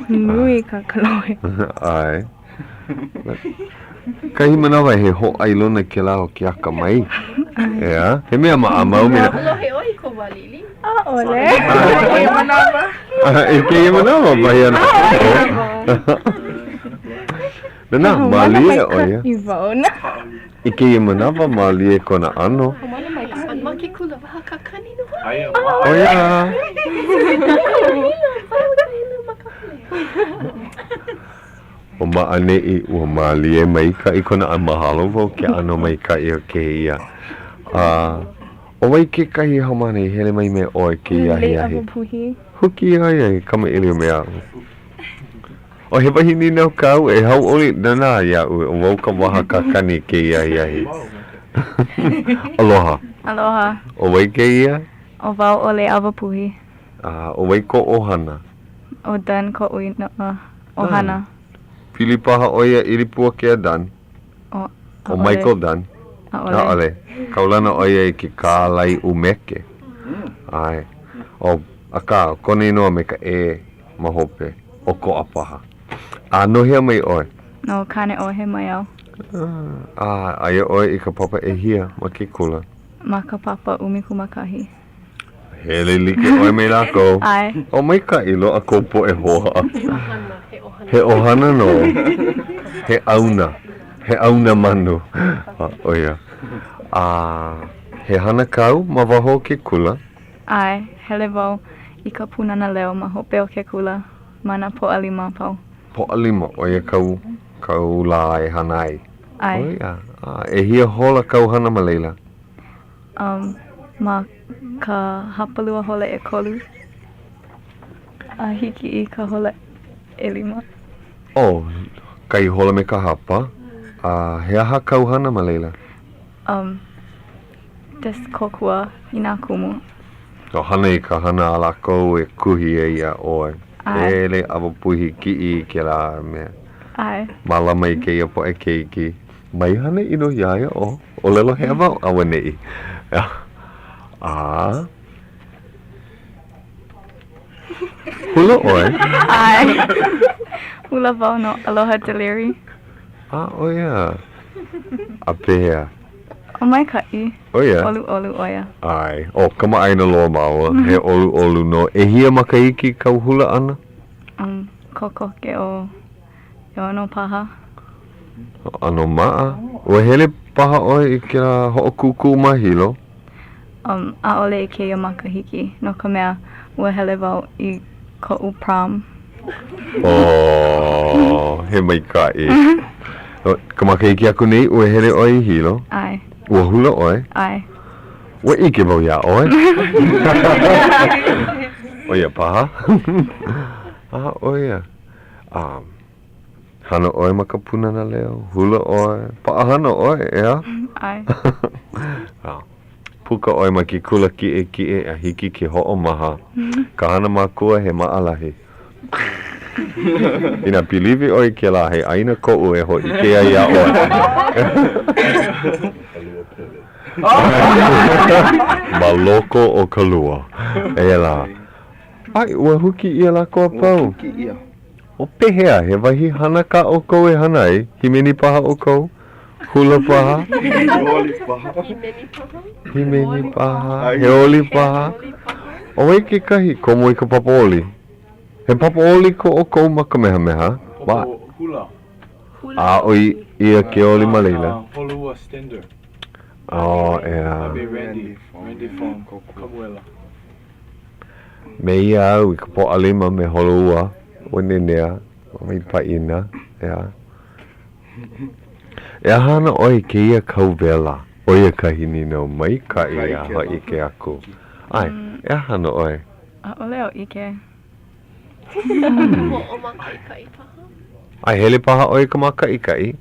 Nui ka kolohe. ʻAe. Kahi manawa he hōʻailona kēlā o ke akamai. ʻEā? He mea maʻamau me nā. Lohe ʻoe i kou wā liʻiliʻi? ʻAʻole. I kēia manawa. I kēia manawa, wahi a nā. Nānā, mālie ʻo ia. I kēia manawa, mālie kona ʻano. Ma ke kula waha kakani nō hoʻi. ʻO ia. ʻO ma ʻaneʻi, ua mālie maikaʻi kona a mahalo wau ke ʻano maikaʻi o kēia. A ʻo wai kekahi haumāna i hele mai me ʻoe kēia ahiahi? Huki iā ia e kamaʻilio me aʻu. ʻO he wahi nīnau kāu e hauʻoli nānā iaʻu ʻo wau ka waha kakani kēia ahiahi. Aloha. Aloha. ʻO wai kēia? ʻO wau ʻo Leiʻawapuhi. A ʻo wai kou ʻohana? ʻO Dan koʻu inoa ʻohana. Pili paha ʻo ia ʻIlipuakea Dunn? ʻO, ʻO Michael Dunn? ʻAʻole. ʻAʻole. Kaulana ʻo ia i ke kālai ʻumeke. ʻAe. ʻO, akā, ʻo kona inoa me ka ʻe ma hope, ʻokoʻa paha. A no hea mai ʻoe? No Kāneʻohe mai au. A, aia ʻoe i ka papa ʻehia ma ke kula? Ma ka papa 11. Hele like ʻoe me lākou? ʻAe. O maikaʻi loaʻa kou poʻe hoa. He ʻohana, he ʻohana. He ʻohana nō. He ʻauna. He ʻauna manu. ʻO ia. A he hana kāu ma waho o ke kula? ʻAe, hele wau i ka Pūnana Leo ma hope o ke kula ma nā Pōʻalima a pau. Pōʻalima, ʻo ia kāu, kāu lā e hana ai? ʻAe. ʻO ia. A ʻehia hola kāu hana ma laila? Um, ma ka hapalua hola ʻekolu a hiki i ka hola ʻelima. Oh, kahi hola me ka hapa. A he aha kāu hana ma laila? Um, just kōkua i nā kumu. So hana i ka hana a lākou e kuhi ai iā ʻoe. ʻAe. Hele ʻawa puhi kiʻi i kēlā mea. ʻAe. Mālama i kēia poʻe keiki. Mai hana ʻino iā ia o ʻōlelo hewa auaneʻi. A hula ʻoe? ʻAe. Hula wau no Aloha Deliri. A ʻo ia. A pehea? O maikaʻi. ʻO ia? ʻOluʻolu ʻo ia. ʻAe. ʻO kamaʻāina loa māua. He ʻoluʻolu nō. ʻEhia makahiki kāu hula ʻana? Um, kokoke o ʻeono paha. ʻAno maʻa. Ua hele paha ʻoe i kēlā hoʻokūkū ma Hilo? Um, ʻaʻole i kēia makahiki, no ka mea, ua hele wau i koʻu prom. Oh, he maikaʻi. Ka makahiki aku nei, ua hele ʻoe i Hilo? ʻAe. Ua hula ʻoe? ʻAe. Ua ʻike wau iā ʻoe. ʻO ia paha. A, ʻo ia. A, hana ʻoe ma ka Pūnana Leo, hula ʻoe, paʻahana ʻoe, ʻeā? ʻAe. A, puka ʻoe ma ke kula kiʻekiʻe a hiki ke hoʻomaha. Ka hana makua he maʻalahi. Inā piliwi ʻoe i kēlā, he ʻāina koʻu e hōʻike ai iā ʻoe. Ma loko o ka lua. Eia lā. ʻAe, ua huki ʻia lākou a pau. Ua huki ʻia. O pehea, he wahi hana kā ʻoukou e hana ai? Hīmeni paha ʻoukou? Hula paha? He oli paha. Hīmeni paha? Hīmeni paha. He oli paha? ʻO wai kekahi komo i ka papa oli? He papa oli ko ʻoukou ma Kamehameha? Papa hula. A aʻo ʻia ke oli ma laila? Holua Stender. Oh, ʻeā. A me Randy. Randy Fong. Kamuela. Me ia au i ka Pōʻalima me Holoua, ua nenea, mai pāʻina, ʻeā. E aha ana ʻoe i kēia kau wela? ʻO ia kahi nīnau maikaʻi a hōʻike aku. ʻAe, e aha ana ʻoe? ʻAʻole au ʻike. Hoʻomākaʻikaʻi paha? ʻAe, hele paha ʻoe i ka mākaʻikaʻi.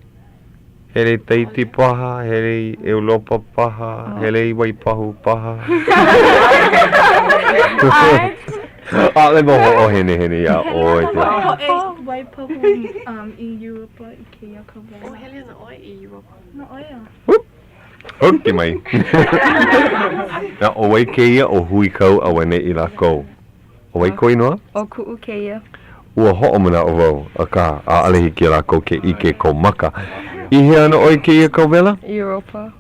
Hele i Tahiti paha, hele i ʻEulopa paha, hele i Waipahu paha. ʻAʻole wau hoʻohenehene iā ʻoe. Waipahu i Europa i kēia kau wela. O hele ana ʻoe i Europa. No ʻo ia. Huki mai. Na ʻo wai kēia o huikau auaneʻi lākou? ʻO wai kou inoa? ʻO kuʻu kēia. Ua hoʻomanaʻo wau, akā, ʻaʻole hiki iā lākou ke ʻike i kou maka. I hea ana ʻoe i kēia kau wela? Europa.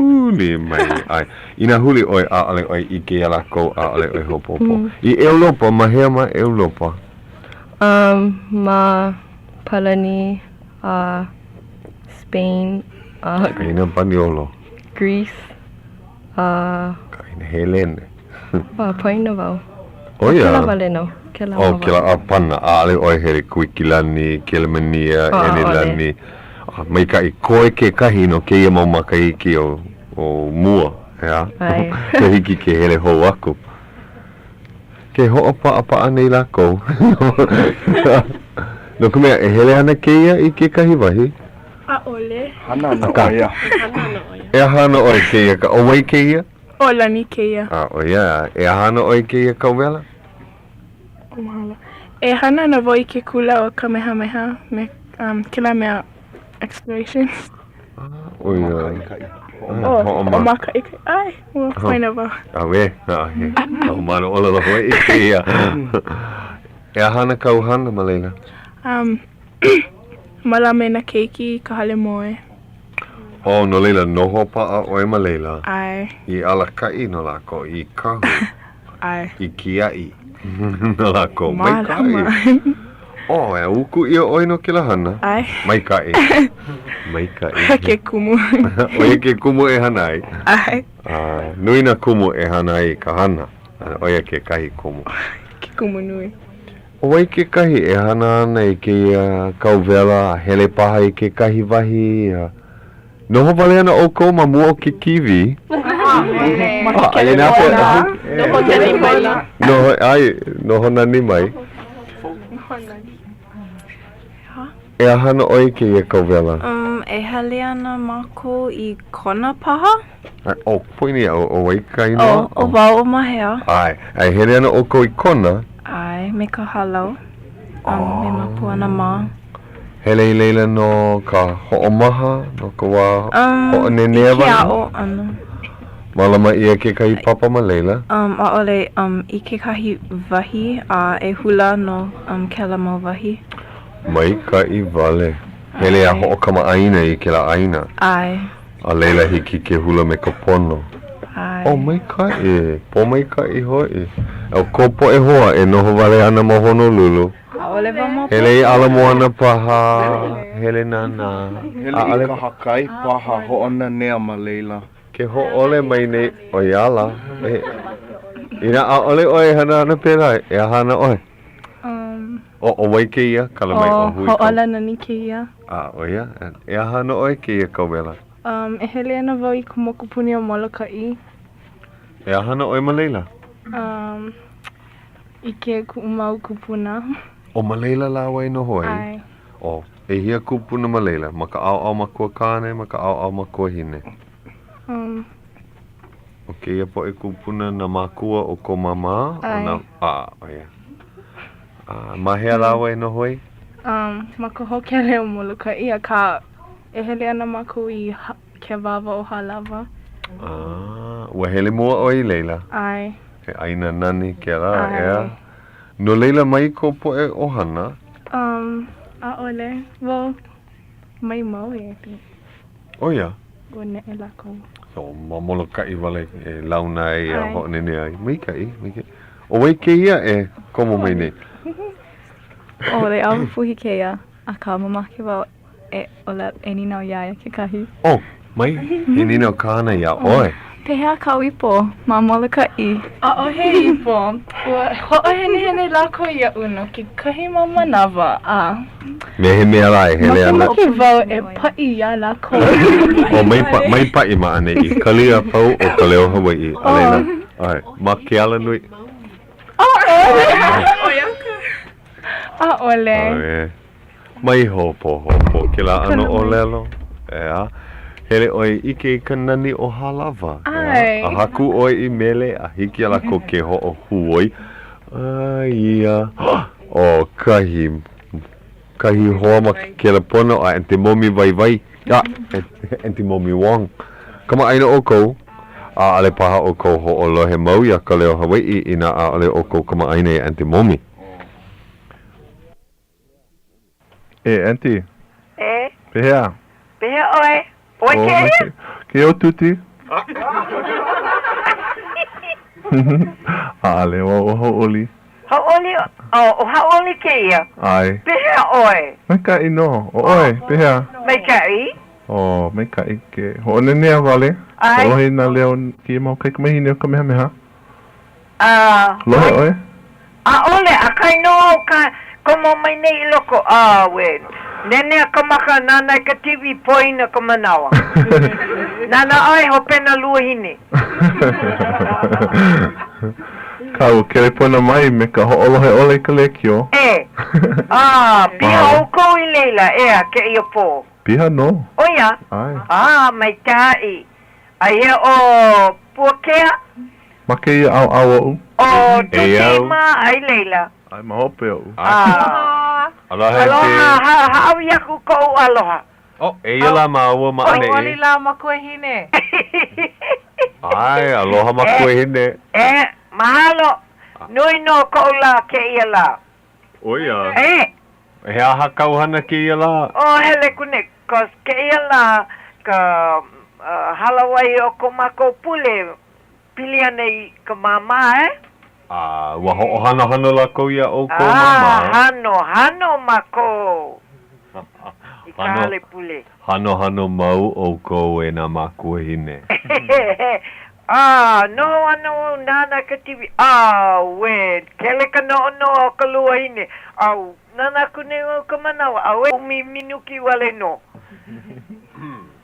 Huli mai. ʻAe. Inā huli ʻoe, ʻaʻole ʻoe ʻike iā lākou, ʻaʻole ʻoe hopohopo. I ʻEulopa, ma hea ma ʻEulopa? Um, ma Palani, a Spain, a. ʻĀina Paniolo. Greece, a. Ka ʻāina Helene. A paina wau. ʻO ia. Kēlā wale nō. Kēlā ʻO kēlā ʻāpana, ʻaʻole ʻoe hele Kuikilani, Kelemania, ʻEnelani. Maikaʻi, koe kekahi no kēia mau makahiki o, o mua, ʻeā? ʻAe. He hiki ke hele hou aku. Ke hoʻopaʻapaʻa nei lākou. No ka mea, e hele ana kēia i kekahi wahi. ʻAʻole. Hana ana ʻo ia. E aha ana ʻoe kēia ka, ʻo wai kēia? ʻO Lani kēia. A, ʻo ia, e aha ana ʻoe i kēia kau wela? Oh, mahalo. E hana ana wau i ke kula o Kamehameha me um, kēlā mea exploration. ʻO ia. Hoʻomākaʻikaʻi. Oh, hoʻomākaʻikaʻi. ʻAe, ua poina wau. ʻAuē, he haumāna ʻōlelo Hawaiʻi kēia. E aha ana kāu hana ma laila? Um, mālama i nā keiki i ka hale moe. Oh, no laila, noho paʻa ʻoe ma laila. ʻAe. I alakaʻi no lākou, i kahu. ʻAe. I kiaʻi no lākou. Mālama. Maikaʻi. Oh, e uku ʻia ʻoe no kēlā hana? ʻAe. Maikaʻi. Maikaʻi. ʻO ia ke kumu. ʻO ia ke kumu e hana ai? ʻAe. Uh, nui nā kumu e hana ai i ka hana. ʻO ia kekahi kumu. Ke kumu nui. ʻO wai kekahi e hana ana i kēia kauwela a hele paha i kekahi wahi a noho wale ana ʻoukou ma mua o ke kīwī? Ma ke kelepona. Noho nani maila. Noho, ʻae, noho nani mai. E aha ana ʻoe i kēia kauwela? Um, e hele ana mākou i Kona paha? ʻO, poina iaʻu, ʻo wai ka inoa? ʻO, ʻo wau ʻo Mahea. ʻAe, a e hele ana ʻoukou i Kona? ʻAe, me ka hālau, um, me Mapuana mā. Hele i laila no ka hoʻomaha, no ka wā Um, hoʻonenea i ke wale? aʻo ʻana. Mālama ʻia kekahi papa ma laila? Um, ʻaʻole, um, i kekahi wahi a e hula no, um, kēlā mau wahi. Maikaʻi wale. Hele a hoʻokamaʻāina i kēlā ʻāina. ʻAe. A laila hiki ke hula me ka pono. ʻAe. Oh, maikaʻi. Pōmaikaʻi hoʻi. ʻO kou poʻe hoa e noho wale ana ma Honolulu. ʻAʻole wau maopopo. Hele i Ala Moana paha, hele nānā. Hele i kahakai paha, hoʻonanea ma laila. Ke hōʻole mai nei ʻo ia ala. E, inā ʻaʻole ʻoe e hana ana pēlā, e aha ana ʻoe? Um. ʻO, ʻo wai kēia? Kala mai ʻo hui. ʻO Hoʻōla Nani kēia. A, ʻo ia? E aha ana ʻoe kēia kauwela? Um, e hele ana wau i ka mokupuni o Molokaʻi. E aha ana ʻoe ma laila? Um, ʻike kuʻu mau kūpuna. ʻO ma laila lāua e noho ai? ʻAe. ʻO, ʻehia kūpuna ma laila? Ma ka ʻaoʻao makuakāne, ma ka ʻaoʻao makuahine? Um. ʻO kēia poʻe kūpuna nā mākua o ko māmā? ʻAe. ʻO nā, a, ʻo ia. A, ma hea lāua e noho ai? Um, ma ka hōkele o Molokaʻi, akā, e hele ana mākou i ke awāwa o Hālawa. Ah, ua hele mua ʻoe i laila? ʻAe. He ʻāina nani kēlā, ʻAe. ʻeā? No laila mai kou poʻe ʻohana? Um, ʻaʻole. Well, mai Maui, I think. ʻO ia? Ua neʻe lākou. So, ma Molokaʻi wale e launa ai a hoʻonenea ai. Maikaʻi, maikaʻi. ʻO wai kēia e komo mai nei? ʻO Leiʻawapuhi kēia, akā mamake wau e ʻōlelo, e nīnau iā ia kekahi. Oh, mai, he nīnau kāna iā ʻoe. Pehea kāu ipo ma Molokaʻi? ʻAʻohe ipo. Ua hoʻohenehene lākou iaʻu no kekahi mau manawa, a. Me he mea lā e hele ana. Makemake wau e paʻi iā lākou. Oh, mai pa, mai paʻi ma ʻaneʻi. Kali a pau o ka leo Hawaiʻi. A laila, ʻae, ma ke alanui. ʻAʻole. ʻAʻole. ʻAʻole. Mai hopohopo kēlā ʻano ʻōlelo, ʻeā. Hele ʻoe e ʻike i ka nani o Hālawa, ʻeā. A haku ʻoe i mele a hiki iā lākou ke hoʻohuoi. Aia ʻo kahi, kahi hoa ma ke kelepona ʻo Aunty Momi Waiwai, a, Aunty Momi Wong. Kamaʻāina ʻoukou, ʻaʻole paha ʻoukou hoʻolohe mau iā Ka Leo Hawaiʻi inā ʻaʻole ʻoukou kamaʻāina iā Aunty Momi. E, Aunty. E. Pehea? Pehea ʻoe? ʻOe Oh, kēia? Kēia ʻo Tuti. ʻAʻole, ua, ua hauʻoli. Hauʻoli, oh, ʻo Hauʻoli kēia? ʻAe. Pehea ʻoe? Maikaʻi nō. ʻO ʻoe, pehea? Maikaʻi. Oh, maikaʻi ke hoʻonenea wale. ʻAe. Hoʻolohe i nā leo o kēia mau kaikamahine o Kamehameha. A. Lohe ʻoe? ʻAʻole, ʻakahi nō au ka komo mai nei i loko, auē. Nenea ka maka, nānā i ka TV, poina ka manawa. Nānā ʻoe, hopena luahine. Kā ua kelepona mai me ka hoʻolohe ʻole i ka lēkiō. E. A, piha ʻoukou i laila, ʻeā, kēia pō. Piha nō. ʻO ia? ʻAe. A, maikaʻi. Aia ʻo Puakea. Ma kēia ʻaoʻao oʻu. ʻO Tuti mā i laila. ʻAe, ma hope oʻu. A. Aloha, Aloha, hāʻawi aku koʻu aloha. Oh, eia lā māua ma ʻaneʻi. Hauʻoli lā makuahine. ʻAe, aloha makuahine. E, mahalo. Nui nō koʻu lā kēia lā. ʻO ia. E. He aha kāu hana kēia lā? Oh, hele aku nei, cause kēia lā ka hālāwai o ko mākou pule pili ana i ka māmā, eh? A ua hoʻohanohano lākou iā ʻoukou māmā? A, hanohano mākou i ka hale pule. Hanohano mau ʻoukou e nā mākuahine. A, noho ana wau nānā ka TV, auē, kele ka noʻonoʻo o ka luahine, au, nānā aku nei wau ka manawa, auē, ʻumi minuki wale nō.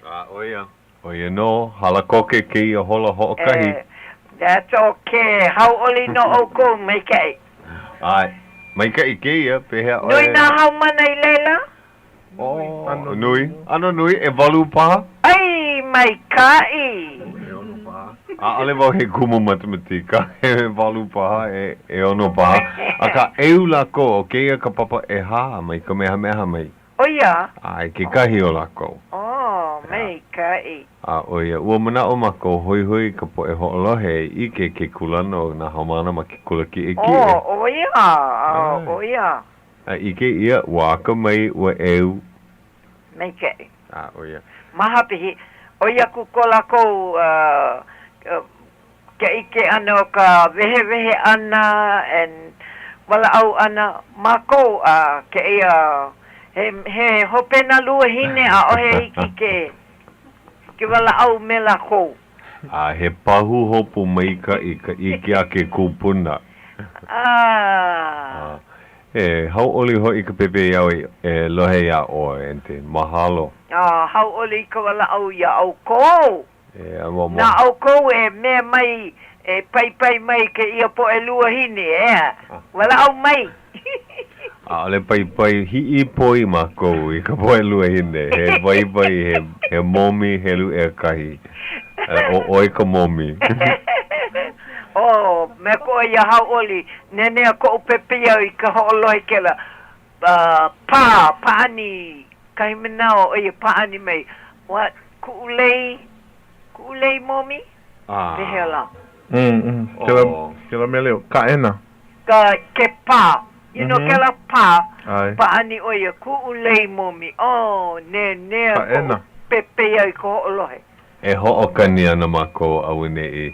A, ʻo ia. ʻO ia nō, hala koke kēia hola hoʻokahi. Eh, that's okay, hauʻoli nō ʻoukou, maikaʻi. ʻAe, maikaʻi kēia, pehea ʻoe? Nui nā haumāna i laila? Oh, nui. ʻAno nui, ʻewalu paha? ʻAi, maikaʻi! ʻEono paha. ʻAʻole wau he kumu matematika, he ʻewalu paha, he ʻeono paha. Akā, ʻeu lākou, ʻo kēia ka papa ʻehā mai Kamehameha mai. ʻO ia? ʻAe, kekahi o lākou. Oh, maikaʻi. A ʻo ia, ua manaʻo mākou, hoihoi ka poʻe hoʻolohe e ʻike ke kūlana o nā haumāna ma ke kula kiʻekiʻe. Oh, ʻo ia, ʻo ia. A ʻike ʻia, ua akamai, ua ʻeu. Maikaʻi. A ʻo ia. Ma hope, he ʻoi aku ko lākou ka ʻike ʻana o ka wehewehe ʻana and walaʻau ʻana mākou a kēia he he hopena luahine ʻaʻohe hiki ke ke walaʻau me lākou. A he pahuhopu maikaʻi ka ʻike a ke kupuna. Ah. E hauʻoli hoʻi ka pepeiao e lohe iā ʻoe, Aunty. Mahalo. A hauʻoli i ka walaʻau iā ʻoukou. E, a ua Na ʻoukou e mea mai, e paipai mai kēia poʻe luahine, ʻeā? Walaʻau mai. ʻAʻole paipai, hiʻipoi mākou i ka poʻe luahine. He waiwai, he, he momi helu ʻekahi. ʻO ʻoe ka momi. Oh, me ko ia hauʻoli, nenea koʻu pepeiao i ka hoʻolohe kela pā, pāʻani, kahi manawa ʻo ia pāʻani mai, what, kuʻu lei, kuʻu lei momi? Pehea lā? Mm, mm, kela, kela mele ʻo Kaʻena. Ka, ke pā, you know, kela pā, pāʻani ʻo ia, kuʻu lei momi, oh, nenea koʻu pepeiao i ka hoʻolohe. E hoʻokani ana mākou auaneʻi.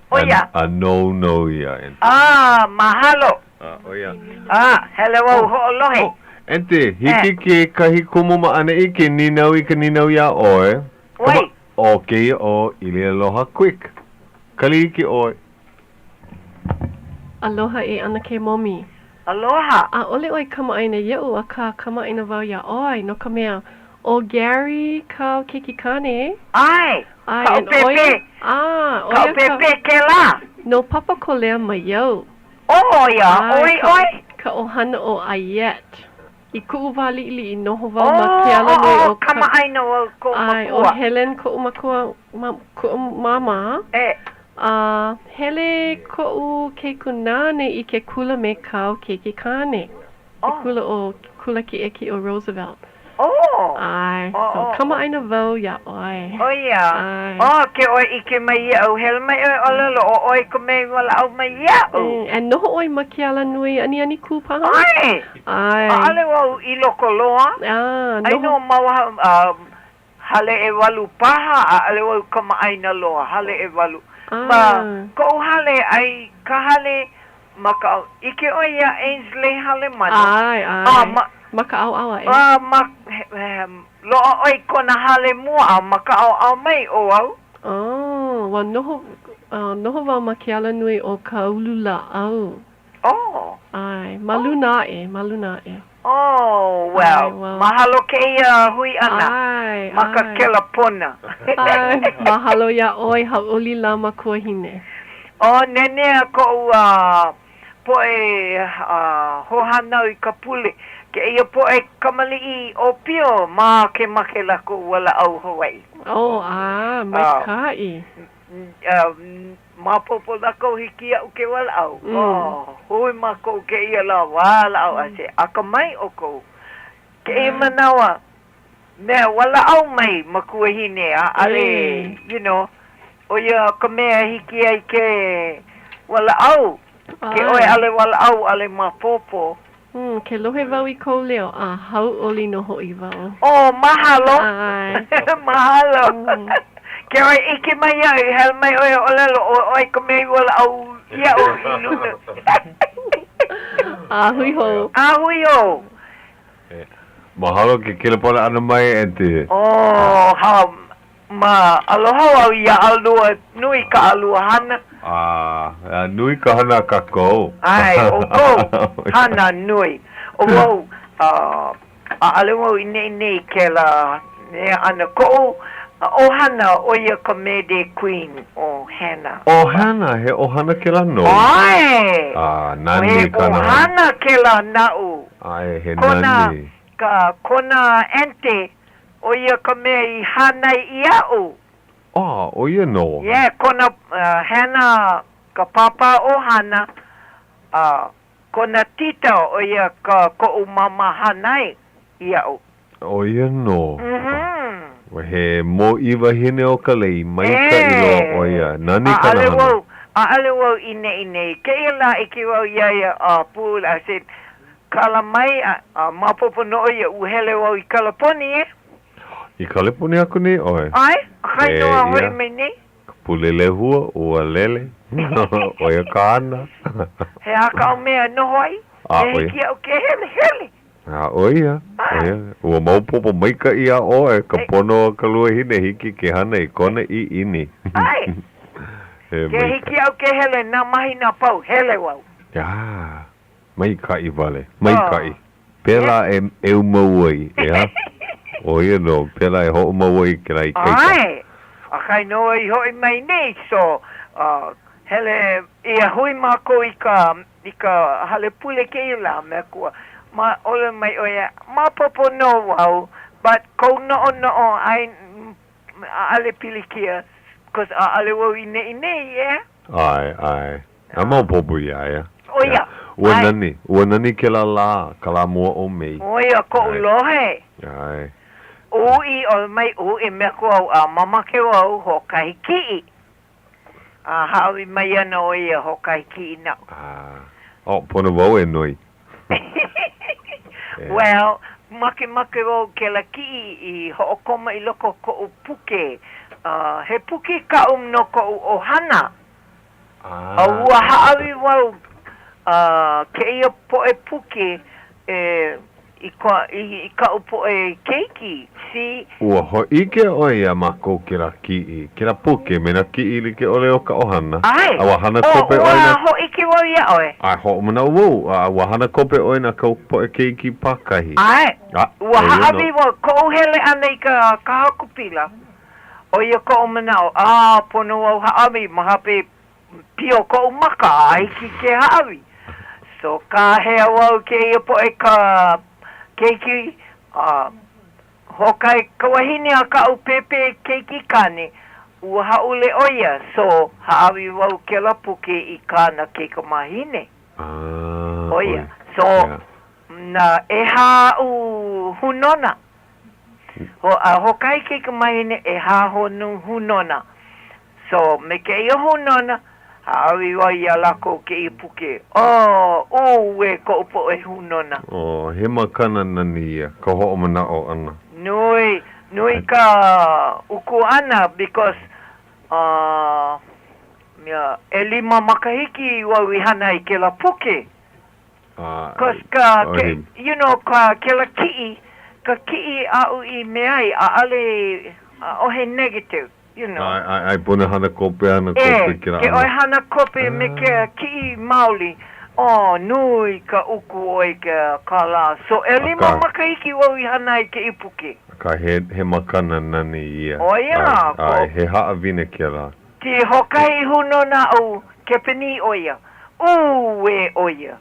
ʻO ia. A nou nō ia, Aunty. A, mahalo. A, ʻo ia. A, hele wau hoʻolohe. Oh, Aunty, hiki kekahi kumu ma ʻaneʻi ke nīnau i ka nīnau iā ʻoe. ʻOi. ʻO kēia ʻo ʻIlialoha Quick. Kali iki ʻoe. Aloha e ʻAnakē Momi. Aloha. ʻAʻole ʻoe kamaʻāina iaʻu, akā kamaʻāina wau iā ʻoe, no ka mea, ʻo Gary kāu keikikāne. ʻAe, ʻAe, kaʻu and ʻo pēpē. ia, ā, ʻo Kaʻu ia ka. pēpē kēlā. No Papakolea mai au. ʻO ia, ʻAe, ʻoi ka, ʻoe? ka ʻohana ʻo Ayet. I kuʻu wā liʻiliʻi, noho wau ʻO, ma ke ʻo, alanui ʻo, o ka. Kamaʻāina wau i kou ʻAe, ʻo makua. Helen koʻu makua, ma, kuʻu māmā. E. A hele koʻu keikunāne i ke kula me kāu keikikāne. Ke kula ʻo Kula Kiʻekiʻe o Roosevelt. Oh! ʻAe, so kamaʻāina wau iā ʻoe. ʻO ia. ʻAe. Oh, ke ʻoe ʻike mai iaʻu, hele mai ʻoe ʻōlelo, ʻo ʻoe ka mea i walaʻau mai iaʻu. And noho ʻoe ma ke alanui Anianikū paha? ʻAe. ʻAe. ʻAʻole wau i loko loa. Ah, noho. Ai nō ma waho, Hale ʻEwalu paha, ʻaʻole wau kamaʻāina loa, hale ʻewalu. Ma koʻu hale, ai ka hale ma ka, ʻike ʻoe iā Ainsley Halemano? ʻAe, ʻae. A, ma. Ma ka ʻaoʻao aʻe. A, ma, loaʻa ʻoe i kona hale mua, a ma ka ʻaoʻao mai ʻo au. Oh, ua noho, noho wau ma ke alanui ʻo Kaululāʻau. Oh. ʻAe, ma luna aʻe, ma luna aʻe. Oh, well, ʻAe, well. Mahalo kēia hui ʻana ʻAe, ma ka ʻae. kelapona. ʻAe, mahalo iā ʻoe, hauʻoli lā makuahine. Oh, nenea koʻu poʻe hoahānau i ka pule. Kēia poʻe kamaliʻi ʻōpio makemake lākou walaʻau Hawaiʻi. Oh, ʻae, maikaʻi. Maopopo lākou hiki iaʻu ke walaʻau. Oh, hui mākou kēia lā walaʻau I say, akamai ʻoukou. Kēia manawa. Mea walaʻau mai makuahine ʻaʻale, you know, ʻo ia ka mea hiki ai ke walaʻau, ke ʻoe ʻaʻole walaʻau, ʻaʻole maopopo. Mm, ke lohe wau i kou leo, a hauʻoli nō hoʻi wau. Oh, mahalo. Mahalo. Ke ʻoe ʻike mai iaʻu, i hele mai ʻoe e ʻōlelo, ʻo ʻoe ka mea i walaʻau iaʻu i luna. A hui hou. A hui hou. Mahalo ke kelepona ʻana mai, Aunty. Oh, ha, ma, aloha wau iā ʻolua, nui kā ʻolua hana. A, nui ka hana a kākou. ʻAe, ʻoukou, hana nui. ʻO wau, ʻaʻole wau i neʻi nei i kēlā mea ʻana. Koʻu ʻohana, ʻo ia ka Mayday Queen ʻo Hannah. ʻO Hannah, he ʻohana kēlā nou? ʻAe! A, nani He kāna hana. ʻohana kēlā naʻu. ʻAe, he Kona, nani. ka, kona aunty, ʻo ia ka mea i hānai iaʻu. A, ʻo ia nō. Yeah, kona, uh, Hannah, ka pāpā ʻohana, a kona tita, ʻo ia ka koʻu māmā hānai iaʻu. ʻO ia nō. Mm-hmm. He mōʻī wahine o ka lei, maikaʻi loa ʻo ia. Nani kāna ʻAʻole hana. wau, ʻaʻole wau i neʻi nei. Kēia lā ʻike wau iā ia a pū, I said, kala mai, a, a maopopo nō ʻo ia, ua hele wau i Kaleponi, e. I Kaleponi aku nei ʻoe? ʻAe, kai nō a hoʻi mai nei. Ka pule lehua, ua lele, ʻo ia ka hana. He aha kāu mea e noho ai? A, He ʻo ia. hiki iaʻu ke hele, hele. A ʻo ia, ʻo ia, ua maopopo maikaʻi iā ʻoe ka pono o ka luahine hiki ke hana i kona ʻiʻini. ʻAe. He Ke maikaʻi. hiki iaʻu ke hele nā mahina a pau, hele wau. Ah, maikaʻi wale, maikaʻi. Pēlā e ʻeu mau ai, ʻeā? ʻO ia nō, pēlā e hoʻomau ai kēlā ikaika. ʻAe, akā nō i hoʻi mai nei, so, uh, hele, ia hui mākou i ka, i ka hale pule kēia lā me akua, ma, ʻōlelo mai ʻo ia, maopopo nō wau, but kou noʻonoʻo, ai, ʻaʻole pilikia, cause ʻaʻole wau i neʻi nei, ʻeā? ʻAe, ʻae. A maopopo iā ia. ʻO ia. Ua ʻAe. nani, ua nani kēlā lā, ka lā mua o Mei. ʻO ia koʻu ʻAe. lohe. ʻAe. Uʻi ʻo mai uʻi me aku au a mamake wau hoʻokahi kiʻi. A hāʻawi mai ana ʻo ia hoʻokahi kiʻi naʻu. A, oh, pono wau e noi. Well, makemake wau kēlā kiʻi i hoʻokomo i loko o koʻu puke. Uh, he puke kaʻu no koʻu ʻohana. A ua hāʻawi wau a kēia poʻe puke e i ka i kaʻu poʻe keiki, see. Ua hōʻike ʻoe iā mākou kēlā kiʻi, kēlā puke me nā kiʻi like ʻole o ka ʻohana. ʻAe. A ua hana O, kope ua ʻoe na. hōʻike wau iā ʻoe. ʻAe, hoʻomanaʻo wau, a ua hana kope ʻoe na kāu poʻe keiki pākahi. ʻAe. A, Ua ʻo ia nō. hāʻawi wau, koʻu hele ʻana i ka ka haku pila. ʻO ia koʻu manaʻo, a pono au hāʻawi ma hope pio koʻu maka a hiki ke hāʻawi. So kāhea wau kēia poʻe ka keiki a hoʻokahi ka wahine a kaʻu pēpē keiki kāne, ua hāʻule ʻo ia, so hāʻawi wau kēlā puke i kāna kaikamahine. ʻO ia. So na ʻehā aʻu hūnōna. Ho, a hoʻokahi kaikamahine ʻehā honu hūnōna. So, me kēia hūnōna, hāʻawi wau iā lākou kēia puke. Oh, ʻuē koʻu poʻe hūnōna. Oh, he makana nani ia, ka hoʻomanaʻo ʻana. Nui, nui ka uku ʻana because, uh, mea, ʻelima makahiki wau i hana i kēlā puke. Cause ka, ke, you know, ka, kela kiʻi, ka kiʻi aʻu i mea ai, ʻaʻole, ʻaʻohe negative, you know. ʻAe, ʻae, ʻae, pono hana kope, hana kope ʻE, kela ke ʻano. ʻoe hana kope me ke kiʻi maoli, oh, nui ka uku ʻoe i ke kālā. So, ʻelima Akā. makahiki wau i hana ai kēia puke. Akā, he, he makana nani ia. ʻO ia, ʻAe, ko. ʻae, he haʻawina kēlā. Ti hoʻokahi hūnōna aʻu Kepanī ʻo ia. Uē ʻo ia.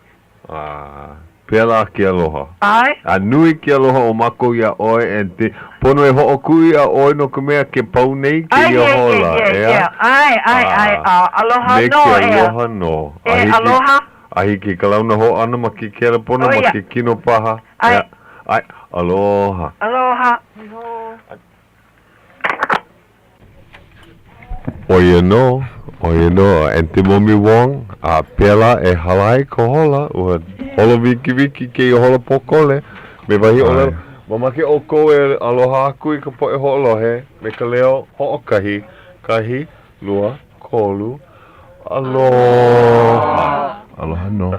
A pēlā ke aloha. ʻAe. A nui ke aloha o mākou iā ʻoe and te pono e hoʻokuʻu iā ʻoe no ka mea ke pau nei kēia hola, ʻeā? ʻAe, ʻae, ʻae, ʻae, a aloha Me nō, ke ʻeā. aloha nō. E aloha. A hiki ka launa hou ʻana ma ke kelepona, ʻO ma ia. ke kino paha. ʻAe. ʻAe. Aloha. Aloha. ʻO ia nō, ʻo ia nō, Aunty Momi Wong, a pēlā e hala ai ka hola, ua holo wikiwiki kēia hola pōkole, me wahi ʻōlelo, mamake ʻoukou e aloha aku i ka poʻe hoʻolohe me ka leo hoʻokahi, kahi, lua, kolu, aloha. Aloha nō.